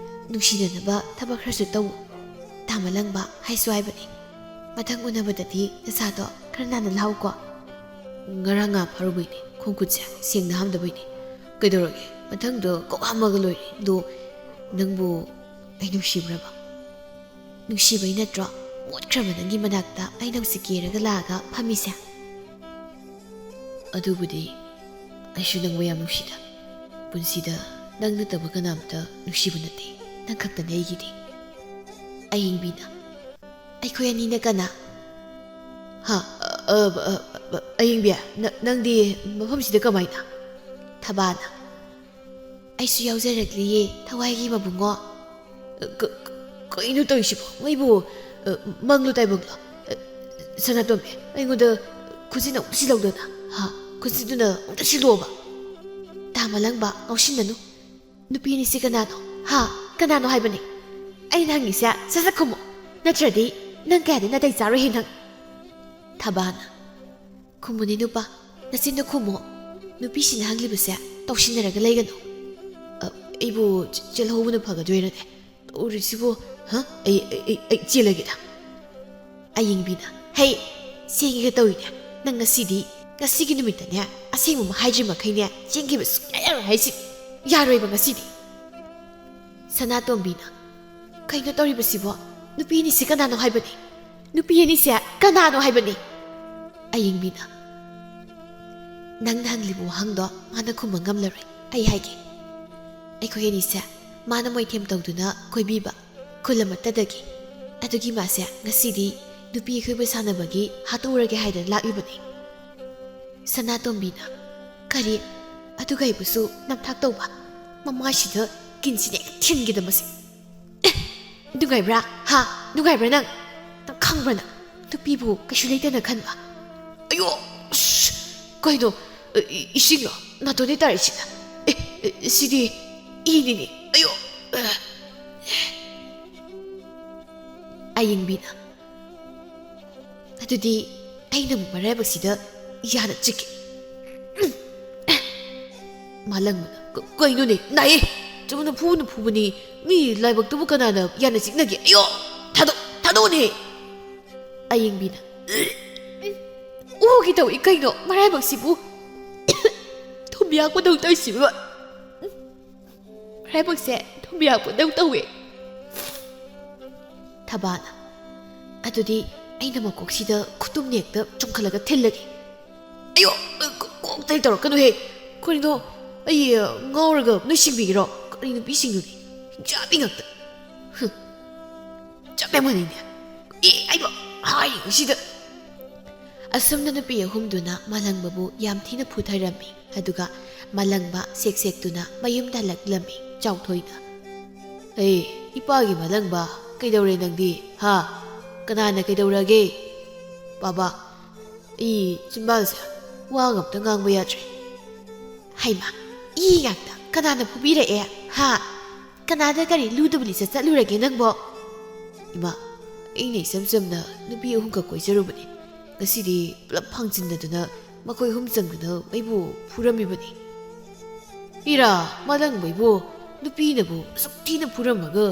ꯅꯨꯡꯁꯤꯅꯅꯕ ꯊꯕꯛ ꯈꯔꯁꯨ ꯇꯧ꯫ ꯇꯥꯃꯂꯪꯕ ꯍꯥꯏꯁꯨ ꯍꯥꯏꯕꯅꯤ꯫ ꯃꯊꯪ ꯎꯅꯕꯗꯗꯤ ꯅꯁꯥꯗꯣ ꯈꯔ ꯅꯥꯟꯅ ꯂꯥꯛꯎꯀꯣ꯫ ꯉꯔꯥꯡ ꯉꯥ ꯐꯥꯔꯨꯕꯩꯅꯦ, ꯈꯣꯡ ꯈꯨꯠꯁꯦ ꯁꯦꯡꯅ ꯍꯥꯝꯗꯕꯩꯅꯦ꯫ ꯀꯩꯗꯧꯔꯒꯦ? ꯃꯊꯪꯗ ꯀꯣꯛ ꯍꯥꯝꯃꯒ ꯂꯣꯏꯔꯦ꯫ ꯑꯗꯣ ꯅꯪꯕꯨ ꯑꯩ ꯅꯨꯡꯁꯤꯕ꯭ꯔꯕ? ꯅꯨꯡꯁꯤꯕꯩ ꯅꯠꯇ꯭ꯔꯣ ꯃꯣꯠꯈ꯭ꯔꯕ ꯅꯪꯒꯤ ꯃꯅꯥꯛꯇ ꯑꯩꯅ ꯍꯧꯖꯤꯛ ꯀꯦꯔꯒ ꯂꯥꯛꯑꯒ ꯐꯝꯃꯤꯁꯦ? ꯑꯗꯨꯕꯨꯗꯤ ꯑꯩꯁꯨ ꯅꯪꯕꯨ ꯌꯥꯝ ꯅꯨꯡꯁꯤꯗ꯫ ꯄꯨꯟꯁꯤꯗ ꯅꯪ ꯅꯠꯇꯕ ꯀꯅꯥꯝꯇ ꯅꯨꯡꯁꯤꯕ ꯅꯠꯇꯦ, ꯅꯪ ꯈꯛꯇꯅꯦ ꯑꯩꯒꯤꯗꯤ꯫ ꯑꯌꯤꯡꯕꯤꯅ, ꯑꯩꯈꯣꯏ ꯑꯅꯤꯅ ꯀꯅꯥ? ꯍꯥ? ꯑ, ꯑ, ꯑ, ꯑ, ꯑꯌꯤꯡꯕꯤ, ꯅ-, ꯅꯪꯗꯤ ꯃꯐꯝꯁꯤꯗ ꯀꯃꯥꯏꯅ? ꯊꯕꯥꯅ, ꯑꯩꯁꯨ ꯌꯥꯎꯖꯔꯛꯂꯤꯌꯦ, ꯊꯋꯥꯏꯒꯤ ꯃꯕꯨꯡꯉꯣ꯫ ꯀ-, ꯀ-, ꯀꯩꯅꯣ ꯇꯧꯔꯤꯁꯤꯕꯣ? ꯃꯩꯕꯨ, ꯑ, ꯃꯪꯂꯣ ꯇꯥꯏꯕꯪꯂꯣ? ꯑ, ꯁꯅꯥꯇꯣꯝꯕꯤ, ꯑꯩꯉꯣꯟꯗ ꯈꯨꯖꯤꯟ ꯑꯃꯨꯛ ꯁꯤꯜꯍꯧꯗꯅ, ꯍꯥ? ꯈꯨꯖꯤꯟꯗꯨꯅ ꯑꯃꯨꯛꯇ ꯁꯤꯜꯂꯣꯕ꯫ ꯇꯥꯃꯂꯪꯕ, ꯉꯥꯎꯁꯤꯟꯅꯅꯨ꯫ ꯅꯨꯄꯤ ꯑꯅꯤꯁꯤ ꯀꯅꯥꯅꯣ? ꯍꯥ? ꯀꯅꯥꯅꯣ ꯍꯥꯏꯕꯅꯤ? ꯑꯩꯅ ꯍꯪꯉꯤꯁꯦ ꯁꯠ ꯁꯠ ꯈꯨꯝꯃꯣ꯫ ꯅꯠꯇ꯭ꯔꯗꯤ ꯅꯪ ꯀꯌꯥꯗꯤ ꯅꯥꯇꯩ ꯆꯥꯔꯣꯏꯍꯦ ꯅꯪ꯫ ꯊꯕꯥꯅ, ꯈꯨꯝꯃꯨꯅꯦ ꯅꯨꯄꯥ, ꯅꯆꯤꯟꯗꯣ ꯈꯨꯝꯃꯣ꯫ ꯅꯨꯄꯤꯁꯤꯡꯅ ꯍꯪꯂꯤꯕꯁꯦ ꯇꯧꯁꯤꯟꯅꯔꯒ ꯂꯩꯒꯅꯨ꯫ ꯑ, ꯑꯩꯕꯨ ꯆ-, ꯆꯦꯜꯍꯧꯕꯅ ꯐꯒꯗꯣꯏꯔꯅꯦ? ꯇꯧꯔꯤꯁꯤꯕꯨ, ꯍ? ꯑꯩ, ꯑꯩ, ꯑꯩ, ꯑꯩ ꯆꯦꯜꯂꯒꯦꯗ꯫ ꯑꯌꯤꯡꯕꯤꯅ, ꯍꯩ, ꯆꯦꯟꯒꯦꯒ ꯇꯧꯏꯅꯦ꯫ ꯅꯪ ꯉꯁꯤꯗꯤ, ꯉꯁꯤꯒꯤ ꯅꯨꯃꯤꯠꯇꯅꯦ, ꯑꯁꯦꯡꯕ ꯑꯃ ꯍꯥꯏꯗ꯭ꯔꯤ ꯃꯈꯩꯅꯦ, ꯆꯦꯟꯈꯤꯕ ꯁꯨꯡꯌꯥ ꯌꯥꯔꯣꯏ ꯍꯥꯏꯁꯤꯅꯤ꯫ ꯌꯥꯔꯣꯏꯕ ꯉꯁꯤꯗꯤ꯫ ꯁꯅꯥꯇꯣꯝꯕꯤꯅ, ꯀꯩꯅꯣ ꯇꯧꯔꯤꯕꯁꯤꯕꯣ? ꯅꯨꯄꯤ ꯑꯅꯤꯁꯤ ꯀꯅꯥꯅꯣ ꯍꯥꯏꯕꯅꯤ? ꯅꯨꯄꯤ ꯑꯅꯤꯁꯦ ꯀꯅꯥꯅꯣ ꯍꯥꯏꯕꯅꯤ? ꯑꯌꯤꯡꯕꯤꯅ, ꯅꯪꯅ ꯍꯪꯂꯤꯕ ꯋꯥꯍꯪꯗꯣ ꯃꯥꯅ ꯈꯨꯝꯕ ꯉꯝꯂꯔꯣꯏ꯫ ꯑꯩ ꯍꯥꯏꯒꯦ꯫ ꯑꯩꯈꯣꯏ ꯑꯅꯤꯁꯦ ꯃꯥꯅ ꯃꯣꯏꯊꯦꯝ ꯇꯧꯗꯨꯅ ꯀꯣꯏꯕꯤꯕ ꯈꯨꯜ ꯑꯃꯠꯇꯗꯒꯤ꯫ ꯑꯗꯨꯒꯤ ꯃꯥꯁꯦ ꯉꯁꯤꯗꯤ ꯅꯨꯄꯤ ꯑꯩꯈꯣꯏꯕꯨ ꯁꯥꯟꯅꯕꯒꯤ ꯍꯥꯠꯇꯣꯛꯎꯔꯒꯦ ꯍꯥꯏꯗꯅ ꯂꯥꯛꯂꯤꯕꯅꯤ꯫ ꯁꯅꯥꯇꯣꯝꯕꯤꯅ, ꯀꯔꯤ? ꯑꯗꯨꯒ ꯑꯩꯕꯨꯁꯨ ꯅꯝꯊꯥꯛ ꯇꯧꯕ? ꯃꯃꯥꯏꯁꯤꯗ ꯀꯤꯟꯁꯤꯅ ꯍꯦꯛ ꯊꯤꯟꯒꯦꯗ ꯃꯁꯤ꯫ ꯑꯦ, ꯅꯨꯡꯉꯥꯏꯕ꯭ꯔꯥ? ꯍꯥ? ꯅꯨꯡꯉꯥꯏꯕ꯭ꯔꯥ ꯅꯪ? ꯈꯪꯕ꯭ꯔ ꯅꯪ? ꯅꯨꯄꯤꯕꯨ ꯀꯩꯁꯨ ꯂꯩꯇꯅ ꯈꯟꯕ꯫ ꯑꯌꯣ! ꯑꯁ! ꯀꯩꯅꯣ? ꯏ-, ꯏꯁꯤꯡꯂꯣ? ꯅꯥꯇꯣꯟꯗꯩ ꯇꯥꯔꯛꯏꯁꯤꯅ? ꯑꯦ, ꯑꯦ, ꯁꯤꯗꯤ ꯏꯅꯤꯅꯦ꯫ ꯑꯌꯣ! ꯑꯌꯤꯡꯕꯤꯅ, "ꯑꯗꯨꯗꯤ ꯑꯩꯅ ꯑꯃꯨꯛ ꯃꯔꯥꯏꯕꯛꯁꯤꯗ ꯌꯥꯅ ꯆꯤꯛꯀꯦ꯫" ꯃꯥꯂꯪꯕꯅ, "ꯀ-, ꯀꯩꯅꯣꯅꯦ? ꯅꯥꯏꯌꯦ! ꯆꯨꯝꯅ ꯐꯨꯅ ꯐꯨꯕꯅꯤ꯫ ꯃꯤ ꯂꯥꯏꯕꯛꯇꯨꯕꯨ ꯀꯅꯥꯅ ꯌꯥꯅ ꯆꯤꯛꯅꯒꯦ? ꯑꯌꯣ! ꯊꯥꯗꯣꯛ-, ꯊꯥꯗꯣꯛꯑꯣꯅꯦ!" ꯑꯌꯤꯡꯕꯤꯅ, "ꯑꯣꯒꯦ ꯇꯧꯏ ꯀꯩꯅꯣ ꯃꯔꯥꯏꯕꯛꯁꯤꯕꯨ?" ꯊꯨꯝ ꯌꯥꯛꯄꯗꯧ ꯇꯧꯏꯁꯤꯕꯨ꯫ ꯃꯔꯥꯏꯕꯛꯁꯦ ꯊꯨꯝ ꯌꯥꯛꯄꯗꯧ ꯇꯧꯋꯦ꯫ ꯊꯕꯥꯅ, "ꯑꯗꯨꯗꯤ ꯑꯩꯅ ꯃꯀꯣꯛꯁꯤꯗ ꯈꯨꯇꯨꯝ ꯅꯦꯛꯇ ꯆꯨꯝꯈꯠꯂꯒ ꯊꯤꯜꯂꯒꯦ꯫" "ꯑꯌꯣ! ꯀ-, ꯀꯣꯛꯇꯩ ꯇꯧꯔꯛꯀꯅꯨꯍꯦ꯫ ꯀꯔꯤꯅꯣ? ꯑꯩ, ꯑ, ꯉꯥꯎꯔꯒ ꯅꯣꯏ ꯁꯤꯡꯕꯤꯒꯦꯔꯣ? ꯀꯔꯤ ꯅꯨꯄꯤꯁꯤꯡꯗꯨꯗꯤ? ꯍꯤꯡꯆꯥꯕꯤ ꯉꯥꯛꯇ꯫ ꯍꯨꯝ꯫ ꯆꯞ ꯌꯥꯝ ꯃꯥꯟꯅꯩꯅꯦ꯫ ꯑꯦ, ꯑꯩꯕꯣ ꯍꯥꯏꯔꯤꯉꯩꯁꯤꯗ꯫" ꯑꯁꯨꯝꯅ ꯅꯨꯄꯤ ꯑꯍꯨꯝꯗꯨꯅ ꯃꯥꯂꯪꯕꯕꯨ ꯌꯥꯝ ꯊꯤꯅ ꯐꯨꯊꯔꯝꯃꯤ꯫ ꯑꯗꯨꯒ ꯃꯥꯂꯪꯕ ꯁꯦꯛ ꯁꯦꯛꯇꯨꯅ ꯃꯌꯨꯝꯗ ꯍꯜꯂꯛꯂꯝꯃꯤ꯫ ꯆꯥꯎꯊꯣꯏꯅ, "ꯑꯦ, ꯏꯄꯥꯒꯤ ꯃꯥꯂꯪꯕ, ꯀꯩꯗꯧꯔꯦ ꯅꯪꯗꯤ? ꯍꯥ? ꯀꯅꯥꯅ ꯀꯩꯗꯧꯔꯒꯦ? ꯕꯥꯕꯥ, ꯑꯩ ꯆꯤꯝꯕꯥꯜꯁꯦ ꯋꯥ ꯑꯝꯇ ꯉꯥꯡꯕ ꯌꯥꯗ꯭ꯔꯦ꯫" "ꯍꯩꯃꯥ, ꯏ ꯉꯥꯛꯇ ꯀꯅꯥꯅ ꯐꯨꯕꯤꯔꯛꯑꯦ? ꯍꯥ? ꯀꯅꯥꯗ ꯀꯔꯤ ꯂꯨꯗꯕ ꯂꯤꯆꯠ ꯆꯠꯂꯨꯔꯒꯦ ꯅꯪꯕꯣ?" "ꯏꯃꯥ, ꯑꯩꯅ ꯏꯆꯝ ꯆꯝꯅ ꯅꯨꯄꯤ ꯑꯍꯨꯝꯈꯛ ꯀꯣꯏꯖꯔꯨꯕꯅꯤ꯫ ꯉꯁꯤꯗꯤ ꯄꯨꯂꯞ ꯐꯥꯡꯖꯤꯟꯅꯗꯨꯅ ꯃꯈꯣꯏ ꯑꯍꯨꯝ ꯆꯪꯗꯨꯅ ꯑꯩꯕꯨ ꯐꯨꯔꯝꯃꯤꯕꯅꯤ꯫" "ꯏꯔꯥ, ꯃꯥꯂꯪꯕꯩꯕꯨ ꯅꯨꯄꯤꯅꯕꯨ ꯑꯁꯨꯛ ꯊꯤꯅ ꯐꯨꯔꯝꯃꯒ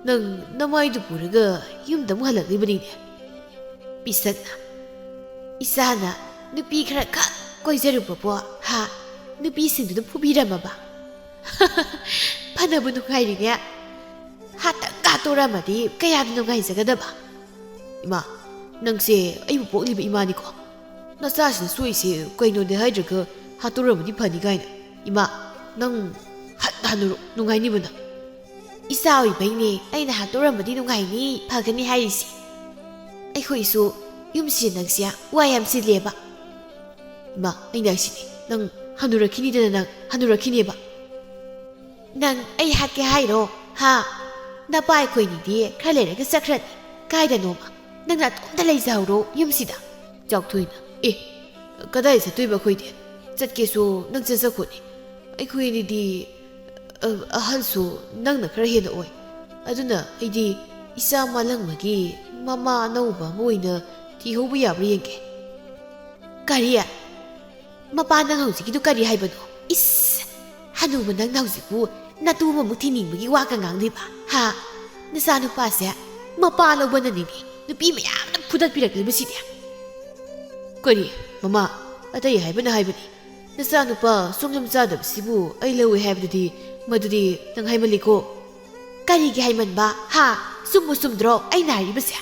ꯅꯪ ꯅꯃꯥꯏꯗꯨ ꯄꯨꯔꯒ ꯌꯨꯝꯗ ꯑꯃꯨꯛ ꯍꯜꯂꯛꯂꯤꯕꯅꯤꯅꯦ꯫" ꯄꯤꯁꯛꯅ, "ꯏꯆꯥꯅ ꯅꯨꯄꯤ ꯈꯔ ꯈꯛ ꯀꯣꯏꯖꯔꯨꯕꯕꯨ, ꯍꯥ, ꯅꯨꯄꯤꯁꯤꯡꯗꯨꯅ ꯐꯨꯕꯤꯔꯝꯃꯕ? ꯐꯅꯕꯨ ꯅꯨꯡꯉꯥꯏꯔꯤꯅꯦ꯫ ꯍꯥꯠꯇꯪꯒ ꯍꯥꯠꯇꯣꯔꯝꯃꯗꯤ ꯀꯌꯥꯝ ꯅꯨꯡꯉꯥꯏꯖꯒꯗꯕ?" "ꯏꯃꯥ, ꯅꯪꯁꯦ ꯑꯩꯕꯨ ꯄꯣꯛꯂꯤꯕ ꯏꯃꯥꯅꯤꯀꯣ꯫ ꯅꯆꯥꯁꯤꯅ ꯁꯣꯏꯁꯦ ꯀꯩꯅꯣꯗꯤ ꯍꯥꯏꯗ꯭ꯔꯒ ꯍꯥꯠꯇꯣꯔꯝꯃꯗꯤ ꯐꯅꯤ ꯀꯥꯏꯅ꯫ ꯏꯃꯥ, ꯅꯪ ꯍꯠ ꯍꯟꯅꯨꯔꯣ, ꯅꯨꯡꯉꯥꯏꯅꯤꯕ ꯅꯪ꯫" "ꯏꯆꯥ ꯑꯣꯏꯕꯩꯅꯦ ꯑꯩꯅ ꯍꯥꯠꯇꯣꯔꯝꯃꯗꯤ ꯅꯨꯡꯉꯥꯏꯅꯤ, ꯐꯒꯅꯤ ꯍꯥꯏꯔꯤꯁꯦ꯫ ꯑꯩꯈꯣꯏꯁꯨ ꯌꯨꯝꯁꯤ ꯅꯪꯁꯦ ꯋꯥ ꯌꯥꯝ ꯁꯤꯜꯂꯦꯕ꯫" "ꯏꯃꯥ, ꯑꯩꯅ ꯍꯥꯏꯁꯤꯗꯤ, ꯅꯪ ꯍꯟꯅꯨꯔꯛꯈꯤꯅꯤꯗꯅ, ꯅꯪ ꯍꯟꯅꯨꯔꯛꯈꯤꯅꯦꯕ꯫" "ꯅꯪ ꯑꯩ ꯍꯥꯠꯀꯦ ꯍꯥꯏꯔꯣ? ꯍꯥ? ꯅꯄꯥ ꯑꯩꯈꯣꯏꯅꯤꯗꯤ ꯈꯔ ꯂꯩꯔꯒ ꯆꯠꯈ꯭ꯔꯅꯤ ꯀꯥꯏꯗꯅꯣꯃ꯫ ꯅꯪ ꯅꯇꯣꯝꯇ ꯂꯩꯖꯍꯧꯔꯣ ꯌꯨꯝꯁꯤꯗ꯫ ꯆꯥꯎꯊꯣꯏꯅ, "ꯑꯦ, ꯀꯗꯥꯏ ꯆꯠꯇꯣꯏꯕ ꯑꯩꯈꯣꯏꯗꯤ? ꯆꯠꯀꯦꯁꯨ ꯅꯪ ꯆꯠꯆꯈꯣꯅꯦ꯫ ꯑꯩꯈꯣꯏ ꯑꯅꯤꯗꯤ, ꯑ, ꯑꯍꯜꯁꯨ ꯅꯪꯅ ꯈꯔ ꯍꯦꯟꯅ ꯑꯣꯏ꯫ ꯑꯗꯨꯅ ꯑꯩꯗꯤ ꯏꯆꯥ ꯃꯥꯂꯪꯕꯒꯤ ꯃꯃꯥ ꯑꯅꯧꯕ ꯑꯃ ꯑꯣꯏꯅ ꯊꯤꯍꯧꯕ ꯌꯥꯕ꯭ꯔꯥ ꯌꯦꯡꯒꯦ꯫" "ꯀꯔꯤ? ꯃꯄꯥ, ꯅꯪ ꯍꯧꯖꯤꯛꯀꯤꯗꯨ ꯀꯔꯤ ꯍꯥꯏꯕꯅꯣ? ꯏꯁ! ꯍꯅꯨꯕ, ꯅꯪꯅ ꯍꯧꯖꯤꯛꯄꯨ ꯅꯇꯨ ꯑꯃꯃꯨꯛ ꯊꯤꯅꯤꯡꯕꯒꯤ ꯋꯥꯒ ꯉꯥꯡꯂꯤꯕ? ꯍꯥ? ꯅꯆꯥꯅꯨꯄꯥꯁꯦ ꯃꯄꯥ ꯂꯧꯕꯅꯅꯤꯅꯦ ꯅꯨꯄꯤ ꯃꯌꯥꯝꯅ ꯐꯨꯗꯠꯄꯤꯔꯛꯂꯤꯕꯁꯤꯗꯤ꯫" "ꯀꯔꯤ? ꯃꯃꯥ, ꯑꯇꯩ ꯍꯥꯏꯕꯅ ꯍꯥꯏꯕꯅꯤ꯫ ꯅꯆꯥꯅꯨꯄꯥ ꯁꯨꯡꯂꯝ ꯆꯥꯗꯕꯁꯤꯕꯨ ꯑꯩ ꯂꯧꯏ ꯍꯥꯏꯕꯗꯨꯗꯤ, ꯃꯗꯨꯗꯤ ꯅꯪ ꯍꯥꯏꯃꯜꯂꯤꯀꯣ꯫" "ꯀꯔꯤꯒꯤ ꯍꯥꯏꯃꯟꯕ? ꯍꯥ? ꯆꯨꯝꯕꯨ ꯆꯨꯝꯗ꯭ꯔꯣ ꯑꯩꯅ ꯍꯥꯏꯔꯤꯕꯁꯦ?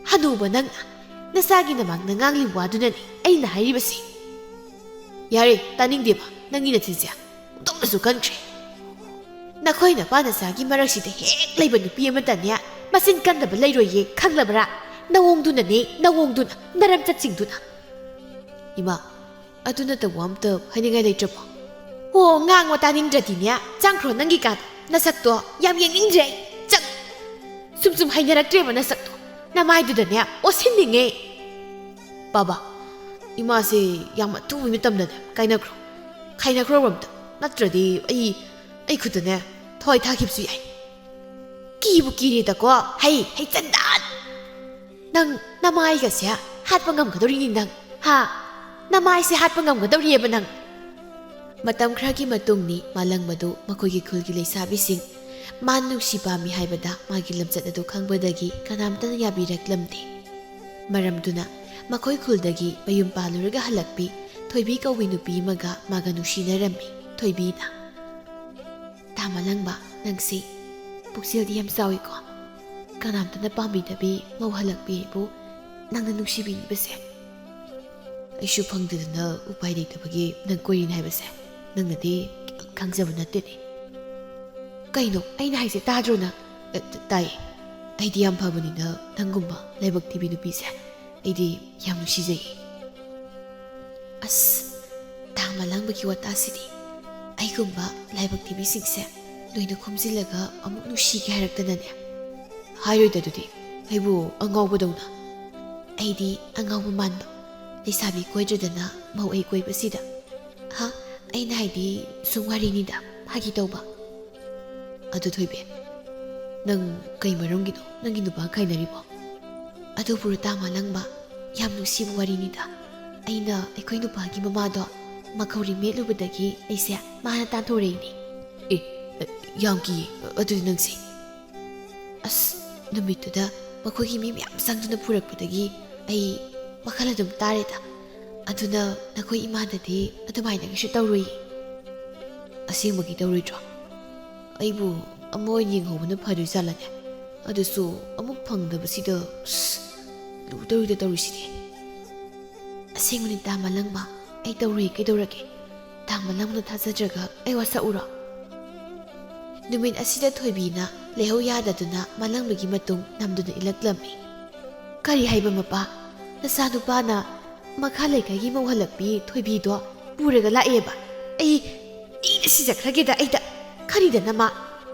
ꯍꯅꯨꯕ, ꯅꯪꯅ ꯅꯆꯥꯒꯤ ꯅꯃꯥꯡꯗ ꯉꯥꯡꯂꯤꯕ ꯋꯥꯗꯨꯅꯅꯤ ꯑꯩꯅ ꯍꯥꯏꯔꯤꯕꯁꯦ꯫" "ꯌꯥꯔꯦ, ꯇꯥꯅꯤꯡꯗꯦꯕ ꯅꯪꯒꯤ ꯅꯆꯤꯟꯁꯦ꯫ ꯑꯣꯟꯊꯣꯛꯅꯁꯨ ꯀꯟꯈ꯭ꯔꯦ꯫ ꯅꯈꯣꯏ ꯅꯄꯥ ꯅꯆꯥꯒꯤ ꯃꯔꯛꯁꯤꯗ ꯍꯦꯛ ꯂꯩꯕ ꯅꯨꯄꯤ ꯑꯃꯇꯅꯦ ꯃꯆꯤꯟ ꯀꯟꯗꯕ ꯂꯩꯔꯣꯏꯌꯦ, ꯈꯪꯂꯕ꯭ꯔꯥ? ꯅꯋꯣꯡꯗꯨꯅꯅꯦ, ꯅꯋꯣꯡꯗꯨꯅ, ꯅꯔꯝꯆꯠꯁꯤꯡꯗꯨꯅ꯫" "ꯏꯃꯥ, ꯑꯗꯨ ꯅꯠꯇꯕ ꯑꯝꯇ ꯍꯥꯏꯅꯤꯡꯉꯥꯏ ꯂꯩꯇ꯭ꯔꯕꯣ?" "ꯑꯣ, ꯉꯥꯡꯕ ꯇꯥꯅꯤꯡꯗ꯭ꯔꯗꯤꯅꯦ, ꯆꯪꯈ꯭ꯔꯣ ꯅꯪꯒꯤ ꯀꯥꯗ꯫ ꯅꯁꯛꯇꯣ ꯌꯥꯝ ꯌꯦꯡꯅꯤꯡꯗ꯭ꯔꯦ ꯑꯩ꯫ ꯆꯪ꯫ ꯁꯨꯝ ꯁꯨꯝ ꯍꯩꯅꯔꯛꯇ꯭ꯔꯦꯕ ꯅꯁꯛꯇꯣ꯫ ꯅꯃꯥꯏꯗꯨꯗꯅꯦ ꯑꯣꯠꯁꯤꯟꯅꯤꯡꯉꯦ꯫" "ꯄꯥꯕ, ꯏꯃꯥꯁꯦ ꯌꯥꯝ ꯑꯊꯨꯕ ꯃꯇꯝꯗꯅꯦ ꯀꯥꯏꯅꯈ꯭ꯔꯣ꯫ ꯈꯥꯏꯅꯈ꯭ꯔꯣ ꯑꯝꯇ꯫ ꯅꯠꯇ꯭ꯔꯗꯤ ꯑꯩ, ꯑꯩ ꯈꯨꯠꯇꯅꯦ ꯊꯋꯥꯏ ꯊꯥꯈꯤꯕꯁꯨ ꯌꯥꯏ꯫" "ꯀꯤꯕꯨ ꯀꯤꯔꯦꯗꯀꯣ, ꯍꯩ, ꯍꯩꯆꯟꯗꯥꯟ! ꯅꯪ ꯅꯃꯥꯏꯒꯁꯦ ꯍꯥꯠꯄ ꯉꯝꯒꯗꯧꯔꯤꯅꯤ ꯅꯪ, ꯍꯥ? ꯅꯃꯥꯏꯁꯦ ꯍꯥꯠꯄ ꯉꯝꯒꯗꯧꯔꯤꯑꯕ ꯅꯪ꯫" ꯃꯇꯝ ꯈꯔꯒꯤ ꯃꯇꯨꯡꯅꯤ ꯃꯥꯂꯪꯕꯗꯨ ꯃꯈꯣꯏꯒꯤ ꯈꯨꯜꯒꯤ ꯂꯩꯁꯥꯕꯤꯁꯤꯡ ꯃꯥ ꯅꯨꯡꯁꯤ ꯄꯥꯝꯃꯤ ꯍꯥꯏꯕꯗ ꯃꯥꯒꯤ ꯂꯝꯆꯠ ꯑꯗꯨ ꯈꯪꯕꯗꯒꯤ ꯀꯅꯥꯝꯇꯅ ꯌꯥꯕꯤꯔꯛꯂꯝꯗꯦ꯫ ꯃꯔꯝꯗꯨꯅ ꯃꯈꯣꯏ ꯈꯨꯜꯗꯒꯤ ꯃꯌꯨꯝ ꯄꯥꯜꯂꯨꯔꯒ ꯍꯜꯂꯛꯄꯤ ꯊꯣꯏꯕꯤ ꯀꯧꯕꯤ ꯅꯨꯄꯤ ꯑꯃꯒ ꯃꯥꯒ ꯅꯨꯡꯁꯤꯅꯔꯝꯃꯤ꯫ ꯊꯣꯏꯕꯤꯅ, "ꯇꯥ ꯃꯥꯂꯪꯕ, ꯅꯪꯁꯤ ꯄꯨꯛꯆꯦꯜꯗꯤ ꯌꯥꯝ ꯆꯥꯎꯏꯀꯣ꯫ ꯀꯅꯥꯝꯇꯅ ꯄꯥꯝꯕꯤꯗꯕꯤ ꯃꯧ ꯍꯜꯂꯛꯄꯤꯕꯨ ꯅꯪꯅ ꯅꯨꯡꯁꯤꯕꯤꯔꯤꯕꯁꯦ꯫ ꯑꯩꯁꯨ ꯐꯪꯗꯗꯅ ꯎꯄꯥꯏ ꯂꯩꯇꯕꯒꯤ ꯅꯪ ꯀꯣꯏꯔꯤꯅꯤ ꯍꯥꯏꯕꯁꯦ ꯅꯪꯅꯗꯤ ꯈꯪꯖꯕ ꯅꯠꯇꯦꯅꯦ꯫" "ꯀꯩꯅꯣ ꯑꯩꯅ ꯍꯥꯏꯁꯦ ꯇꯥꯗ꯭ꯔꯣ ꯅꯪ?" "ꯑ, ꯇ-, ꯇꯥꯏꯌꯦ꯫ ꯑꯩꯗꯤ ꯌꯥꯝ ꯐꯕꯅꯤꯅ ꯅꯪꯒꯨꯝꯕ ꯂꯥꯏꯕꯛ ꯊꯤꯕꯤ ꯅꯨꯄꯤꯁꯦ ꯑꯩꯗꯤ ꯌꯥꯝ ꯅꯨꯡꯁꯤꯖꯩꯌꯦ꯫" "ꯑꯁ, ꯇꯥ ꯃꯥꯂꯪꯕꯒꯤ ꯋꯥꯇꯥꯁꯤꯗꯤ꯫ ꯑꯩꯒꯨꯝꯕ ꯂꯥꯏꯕꯛ ꯊꯤꯕꯤꯁꯤꯡꯁꯦ ꯂꯣꯏꯅ ꯈꯣꯝꯖꯤꯜꯂꯒ ꯑꯃꯨꯛ ꯅꯨꯡꯁꯤꯒꯦ ꯍꯥꯏꯔꯛꯇꯅꯅꯦ꯫" "ꯍꯥꯏꯔꯣꯏꯗ ꯑꯗꯨꯗꯤ꯫ ꯑꯩꯕꯨ ꯑꯉꯥꯎꯕꯗꯧꯅ? ꯑꯩꯗꯤ ꯑꯉꯥꯎꯕ ꯃꯥꯟꯕ, ꯂꯩꯁꯥꯕꯤ ꯀꯣꯏꯗ꯭ꯔꯗꯅ ꯃꯧ ꯑꯩ ꯀꯣꯏꯕꯁꯤꯗ꯫ ꯍꯥ? ꯑꯩꯅ ꯍꯥꯏꯗꯤ ꯁꯨꯝ ꯋꯥꯔꯤꯅꯤꯗ, ꯐꯥꯒꯤ ꯇꯧꯕ꯫ ꯑꯗꯨ ꯊꯣꯏꯕꯤ, ꯅꯪ ꯀꯩ ꯃꯔꯝꯒꯤꯅꯣ ꯅꯪꯒꯤ ꯅꯨꯄꯥ ꯈꯥꯏꯅꯔꯤꯕꯣ? ꯑꯗꯨꯕꯨ ꯔꯨꯇꯥ ꯃꯥꯂꯪꯕ, ꯌꯥꯝ ꯅꯨꯡꯁꯤꯕ ꯋꯥꯔꯤꯅꯤꯗ꯫ ꯑꯩꯅ ꯑꯩꯈꯣꯏ ꯅꯨꯄꯥꯒꯤ ꯃꯃꯥꯗꯣ ꯃꯈꯧꯔꯤ ꯃꯦꯠꯂꯨꯕꯗꯒꯤ ꯑꯩꯁꯦ ꯃꯥꯅ ꯇꯥꯟꯊꯣꯔꯛꯏꯅꯦ꯫ ꯑꯦ, ꯌꯥꯝ ꯀꯤꯌꯦ꯫ ꯑꯗꯨꯗꯤ ꯅꯪꯁꯦ? ꯑꯁ, ꯅꯨꯃꯤꯠꯇꯨꯗ ꯃꯈꯣꯏꯒꯤ ꯃꯤ ꯃꯌꯥꯝ ꯆꯪꯗꯨꯅ ꯐꯨꯔꯛꯄꯗꯒꯤ ꯑꯩ ꯋꯥꯈꯜ ꯑꯗꯨꯝ ꯇꯥꯔꯦꯗ꯫ ꯑꯗꯨꯅ ꯅꯈꯣꯏ ꯏꯃꯥꯗꯗꯤ ꯑꯗꯨꯃꯥꯏꯅ ꯀꯩꯁꯨ ꯇꯧꯔꯨꯏ꯫ ꯑꯁꯦꯡꯕꯒꯤ ꯇꯧꯔꯣꯏꯗ꯭ꯔꯣ? ꯑꯩꯕꯨ ꯑꯃ ꯑꯣꯏꯅ ꯌꯦꯡꯍꯧꯕꯅ ꯐꯗꯣꯏ ꯖꯥꯠꯂꯅꯦ? ꯑꯗꯨꯁꯨ ꯑꯃꯨꯛ ꯐꯪꯗꯕꯁꯤꯗ, ꯑꯁ, ꯂꯨꯗꯧꯔꯤꯗ ꯇꯧꯔꯤꯁꯤꯗꯤ꯫ ꯑꯁꯦꯡꯕꯅꯤ ꯇꯥ ꯃꯥꯂꯪꯕ, ꯑꯩ ꯇꯧꯔꯣꯏ ꯀꯩꯗꯧꯔꯒꯦ? ꯇꯥ ꯃꯥꯂꯪꯕꯅ ꯊꯥꯖꯗ꯭ꯔꯒ ꯑꯩ ꯋꯥꯁꯛꯎꯔꯣ? ꯅꯨꯃꯤꯠ ꯑꯁꯤꯗ ꯊꯣꯏꯕꯤꯅ ꯂꯩꯍꯧ ꯌꯥꯗꯗꯨꯅ ꯃꯥꯂꯪꯕꯒꯤ ꯃꯇꯨꯡ ꯅꯝꯗꯨꯅ ꯏꯜꯂꯛꯂꯝꯃꯤ꯫ ꯀꯔꯤ ꯍꯥꯏꯕ ꯃꯄꯥ? ꯅꯆꯥꯅꯨꯄꯥꯅ ꯃꯈꯥ ꯂꯩꯀꯥꯏꯒꯤ ꯃꯧ ꯍꯜꯂꯛꯄꯤ ꯊꯣꯏꯕꯤꯗꯣ ꯄꯨꯔꯒ ꯂꯥꯛꯑꯦꯕ? ꯑꯩ, ꯑꯩꯅ ꯁꯤꯖꯈ꯭ꯔꯒꯦꯗ ꯑꯩꯗ꯫ ꯀꯔꯤꯗꯅ ꯃꯥ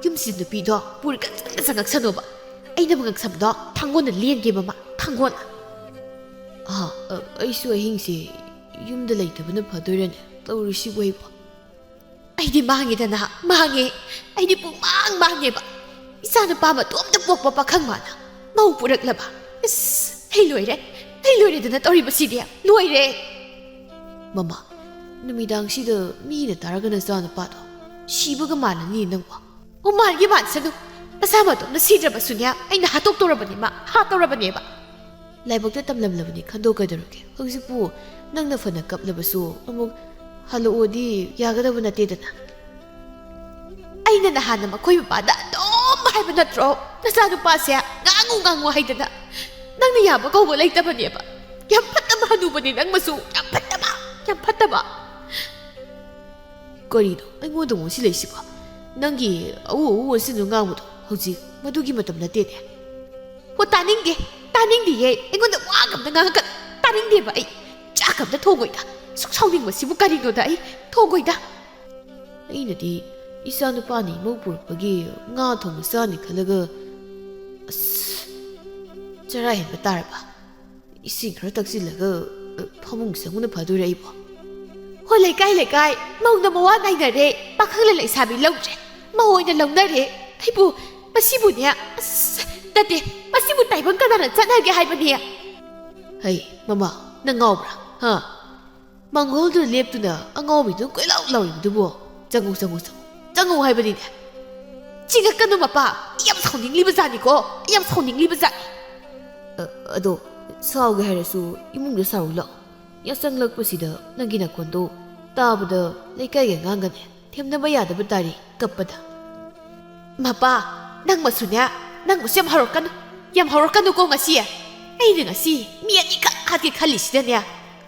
ꯌꯨꯝꯁꯤꯗ ꯅꯨꯄꯤꯗꯣ ꯄꯨꯔꯒ ꯆꯪꯗ ꯆꯪꯉꯛꯁꯅꯣꯕ꯫ ꯑꯩꯅꯕꯨ ꯉꯛꯁꯝꯗꯣ ꯊꯥꯡꯒꯣꯟꯅ ꯂꯦꯟꯒꯦꯕ ꯃꯥ, ꯊꯥꯡꯒꯣꯟꯅ꯫ ꯑꯥ, ꯑ, ꯑꯩꯁꯨ ꯑꯍꯤꯡꯁꯦ ꯌꯨꯝꯗ ꯂꯩꯇꯕꯅ ꯐꯗꯣꯏꯔꯅꯦ ꯇꯧꯔꯤꯁꯤꯕꯨ ꯑꯩꯕꯨ? ꯑꯩꯗꯤ ꯃꯥꯡꯉꯦꯗꯅ, ꯃꯥꯡꯉꯦ꯫ ꯑꯩꯗꯤ ꯄꯨꯡꯃꯥꯡ ꯃꯥꯡꯉꯦꯕ꯫ ꯏꯆꯥ ꯅꯨꯄꯥ ꯃꯇꯣꯝꯇ ꯄꯣꯛꯄ ꯄꯥꯈꯪ ꯃꯥꯅ ꯃꯧ ꯄꯨꯔꯛꯂꯕ? ꯑꯁ, ꯑꯩ ꯂꯣꯏꯔꯦ꯫ ꯑꯩ ꯂꯣꯏꯔꯦꯗꯅ ꯇꯧꯔꯤꯕꯁꯤꯗꯤ꯫ ꯂꯣꯏꯔꯦ꯫ ꯃꯃꯥ, ꯅꯨꯃꯤꯗꯥꯡꯁꯤꯗ ꯃꯤꯅ ꯇꯥꯔꯒ ꯅꯆꯥ ꯅꯨꯄꯥꯗꯣ ꯁꯤꯕꯒ ꯃꯥꯜꯂꯅꯤ ꯅꯪꯕꯣ꯫ ꯑꯣ, ꯃꯥꯟꯒꯦ ꯃꯥꯟꯁꯅꯨ꯫ ꯃꯁꯥ ꯃꯇꯣꯝꯇ ꯁꯤꯗ꯭ꯔꯕꯁꯨꯅꯦ, ꯑꯩꯅ ꯍꯥꯠꯇꯣꯛꯇꯧꯔꯕꯅꯤ ꯃꯥ, ꯍꯥꯠꯇꯧꯔꯕꯅꯦꯕ꯫ ꯂꯥꯏꯕꯛꯇ ꯇꯝꯂꯝꯂꯕꯅꯤ ꯈꯟꯗꯣꯛ ꯀꯩꯗꯧꯔꯒꯦ? ꯍꯧꯖꯤꯛꯄꯨ ꯅꯪꯅ ꯐꯅ ꯀꯞꯂꯕꯁꯨ ꯑꯃꯨꯛ ꯍꯜꯂꯛꯑꯣꯗꯤ ꯌꯥꯒꯗꯕ ꯅꯠꯇꯦꯗꯅ꯫ ꯑꯩꯅ ꯅꯍꯥꯟꯅ ꯃꯈꯣꯏ ꯃꯄꯥꯗ ꯑꯗꯨꯝ ꯍꯥꯏꯕ ꯅꯠꯇ꯭ꯔꯣ? ꯅꯆꯥꯅꯨꯄꯥꯁꯦ ꯉꯥꯡꯉꯨ ꯉꯥꯡꯉꯨ ꯍꯥꯏꯗꯅ꯫ ꯅꯪꯅ ꯌꯥꯕ ꯀꯧꯕ ꯂꯩꯇꯕꯅꯦꯕ꯫ ꯌꯥꯝ ꯐꯠꯇꯕ ꯍꯅꯨꯕꯅꯦ ꯅꯪ ꯃꯆꯨ, ꯌꯥꯝ ꯐꯠꯇꯕ, ꯌꯥꯝ ꯐꯠꯇꯕ꯫ ꯀꯔꯤꯅꯣ ꯑꯩꯉꯣꯟꯗ ꯑꯣꯟꯁꯤꯜꯂꯛꯏꯁꯤꯕꯣ? ꯅꯪꯒꯤ ꯑꯎ ꯑꯎ ꯑꯣꯟꯁꯤꯟꯗꯨ ꯉꯥꯡꯕꯗꯣ ꯍꯧꯖꯤꯛ ꯃꯗꯨꯒꯤ ꯃꯇꯝ ꯅꯠꯇꯦꯅꯦ꯫ ꯍꯣ, ꯇꯥꯅꯤꯡꯗꯦ, ꯇꯥꯅꯤꯡꯗꯤꯌꯦ꯫ ꯑꯩꯉꯣꯟꯗ ꯋꯥꯒ ꯑꯝꯇ ꯉꯥꯡꯉꯛꯀꯅꯨ꯫ ꯇꯥꯅꯤꯡꯗꯦꯕ ꯑꯩ꯫ ꯆꯥꯛꯀ ꯑꯝꯇ ꯊꯣꯡꯉꯣꯏꯗ꯫ ꯁꯨꯛ ꯁꯥꯎꯅꯤꯡꯕꯁꯤꯕꯨ ꯀꯔꯤꯅꯣꯗ ꯑꯩ꯫ ꯊꯣꯡꯉꯣꯏꯗ꯫ ꯑꯩꯅꯗꯤ ꯏꯆꯥ ꯅꯨꯄꯥꯅ ꯏꯃꯧ ꯄꯨꯔꯛꯄꯒꯤ ꯉꯥ ꯊꯣꯡꯕ ꯆꯥꯅꯤ ꯈꯜꯂꯒ, ꯑꯁ, ꯆꯔꯥ ꯍꯦꯟꯕ ꯇꯥꯔꯕ? ꯏꯁꯤꯡ ꯈꯔ ꯊꯛꯆꯤꯜꯂꯒ, ꯑ, ꯐꯃꯨꯡ ꯆꯪꯕꯅ ꯐꯗꯣꯏꯔꯥ ꯑꯩꯕꯣ? ꯍꯣ, ꯂꯩꯀꯥꯏ ꯂꯩꯀꯥꯏ, ꯃꯧꯅ ꯃꯋꯥ ꯅꯥꯏꯅꯔꯦ, ꯄꯥꯈꯪꯅ ꯂꯩꯁꯥꯕꯤ ꯂꯧꯗ꯭ꯔꯦ, ꯃꯧ ꯑꯣꯏꯅ ꯂꯧꯅꯔꯦ꯫ ꯑꯩꯕꯨ, ꯃꯁꯤꯕꯨꯅꯦ, ꯑꯁ, ꯅꯠꯇꯦ, ꯃꯁꯤꯕꯨ ꯇꯥꯏꯕꯪ ꯀꯅꯥꯅ ꯆꯠꯅꯒꯦ ꯍꯥꯏꯕꯅꯦ? ꯍꯩ, ꯃꯃꯥ, ꯅꯪ ꯉꯥꯎꯕ꯭ꯔꯥ? ꯍꯥ? ꯃꯥꯡꯒꯣꯜꯗꯨꯗ ꯂꯦꯞꯇꯨꯅ ꯑꯉꯥꯎꯕꯤꯗꯨ ꯀꯣꯏꯂꯥꯎ ꯂꯥꯎꯔꯤꯕꯗꯨꯕꯨ? ꯆꯪꯉꯨ, ꯆꯪꯉꯨ, ꯆꯪꯉꯨ, ꯆꯪꯉꯨ ꯍꯥꯏꯕꯅꯤꯅꯦ꯫ ꯆꯤꯡꯉꯛꯀꯅꯨ ꯃꯄꯥ, ꯑꯩ ꯌꯥꯝ ꯁꯥꯎꯅꯤꯡꯂꯤꯕ ꯖꯥꯠꯅꯤꯀꯣ, ꯑꯩ ꯌꯥꯝ ꯁꯥꯎꯅꯤꯡꯂꯤꯕ ꯖꯥꯠꯅꯤ꯫ ꯑ, ꯑꯗꯣ ꯁꯥꯎꯒꯦ ꯍꯥꯏꯔꯁꯨ ꯏꯃꯨꯡꯗ ꯁꯥꯎꯔꯨ ꯂꯥꯛꯑꯣ꯫ ꯌꯥꯆꯪꯂꯛꯄꯁꯤꯗ ꯅꯪꯒꯤ ꯅꯈꯣꯟꯗꯣ ꯇꯥꯕꯗ ꯂꯩꯀꯥꯏꯒꯤ ꯑꯉꯥꯡꯒꯅꯦ ꯊꯦꯝꯅꯕ ꯌꯥꯗꯕ ꯇꯥꯔꯦ ꯀꯞꯄꯗ꯫ ꯃꯄꯥ, ꯅꯪꯃꯁꯨꯅꯦ, ꯅꯪꯃꯁꯨ ꯌꯥꯝ ꯍꯧꯔꯛꯀꯅꯨ, ꯌꯥꯝ ꯍꯧꯔꯛꯀꯅꯨꯀꯣ ꯉꯁꯤ꯫ ꯑꯩꯅ ꯉꯁꯤ ꯃꯤ ꯑꯅꯤꯈꯛ ꯍꯥꯠꯀꯦ ꯈꯜꯂꯤꯁꯤꯗꯅꯦ,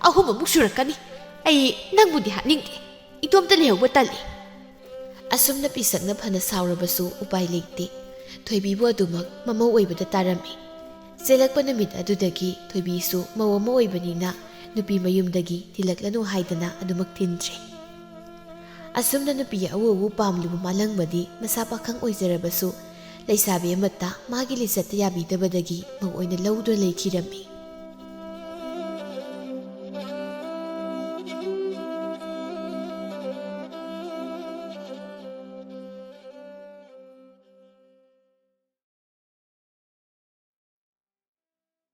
ꯑꯍꯨꯝ ꯑꯃꯨꯛ ꯁꯨꯔꯛꯀꯅꯤ꯫ ꯑꯩ ꯅꯪꯕꯨꯗꯤ ꯍꯥꯠꯅꯤꯡꯗꯦ, ꯏꯇꯣꯝꯇ ꯂꯩꯍꯧꯕ ꯇꯜꯂꯤ꯫ ꯑꯁꯨꯝꯅ ꯄꯤꯁꯛꯅ ꯐꯅ ꯁꯥꯎꯔꯕꯁꯨ ꯎꯄꯥꯏ ꯂꯩꯇꯦ꯫ ꯊꯣꯏꯕꯤꯕꯨ ꯑꯗꯨꯃꯛ ꯃꯃꯧ ꯑꯣꯏꯕꯗ ꯇꯥꯔꯝꯃꯤ꯫ ꯆꯦꯜꯂꯛꯄ ꯅꯨꯃꯤꯠ ꯑꯗꯨꯗꯒꯤ ꯊꯣꯏꯕꯤꯁꯨ ꯃꯧ ꯑꯃ ꯑꯣꯏꯕꯅꯤꯅ ꯅꯨꯄꯤ ꯃꯌꯨꯝꯗꯒꯤ ꯊꯤꯜꯂꯛꯂꯅꯨ ꯍꯥꯏꯗꯅ ꯑꯗꯨꯃꯛ ꯊꯤꯟꯗ꯭ꯔꯦ꯫ ꯑꯁꯨꯝꯅ ꯅꯨꯄꯤ ꯑꯎ ꯑꯎ ꯄꯥꯝꯂꯨꯕ ꯃꯥꯂꯪꯕꯗꯤ ꯃꯁꯥ ꯄꯥꯈꯪ ꯑꯣꯏꯖꯔꯕꯁꯨ ꯂꯩꯁꯥꯕꯤ ꯑꯃꯠꯇ ꯃꯥꯒꯤ ꯂꯤꯆꯠꯇ ꯌꯥꯕꯤꯗꯕꯗꯒꯤ ꯃꯧ ꯑꯣꯏꯅ ꯂꯧꯗꯨꯅ ꯂꯩꯈꯤꯔꯝꯃꯤ꯫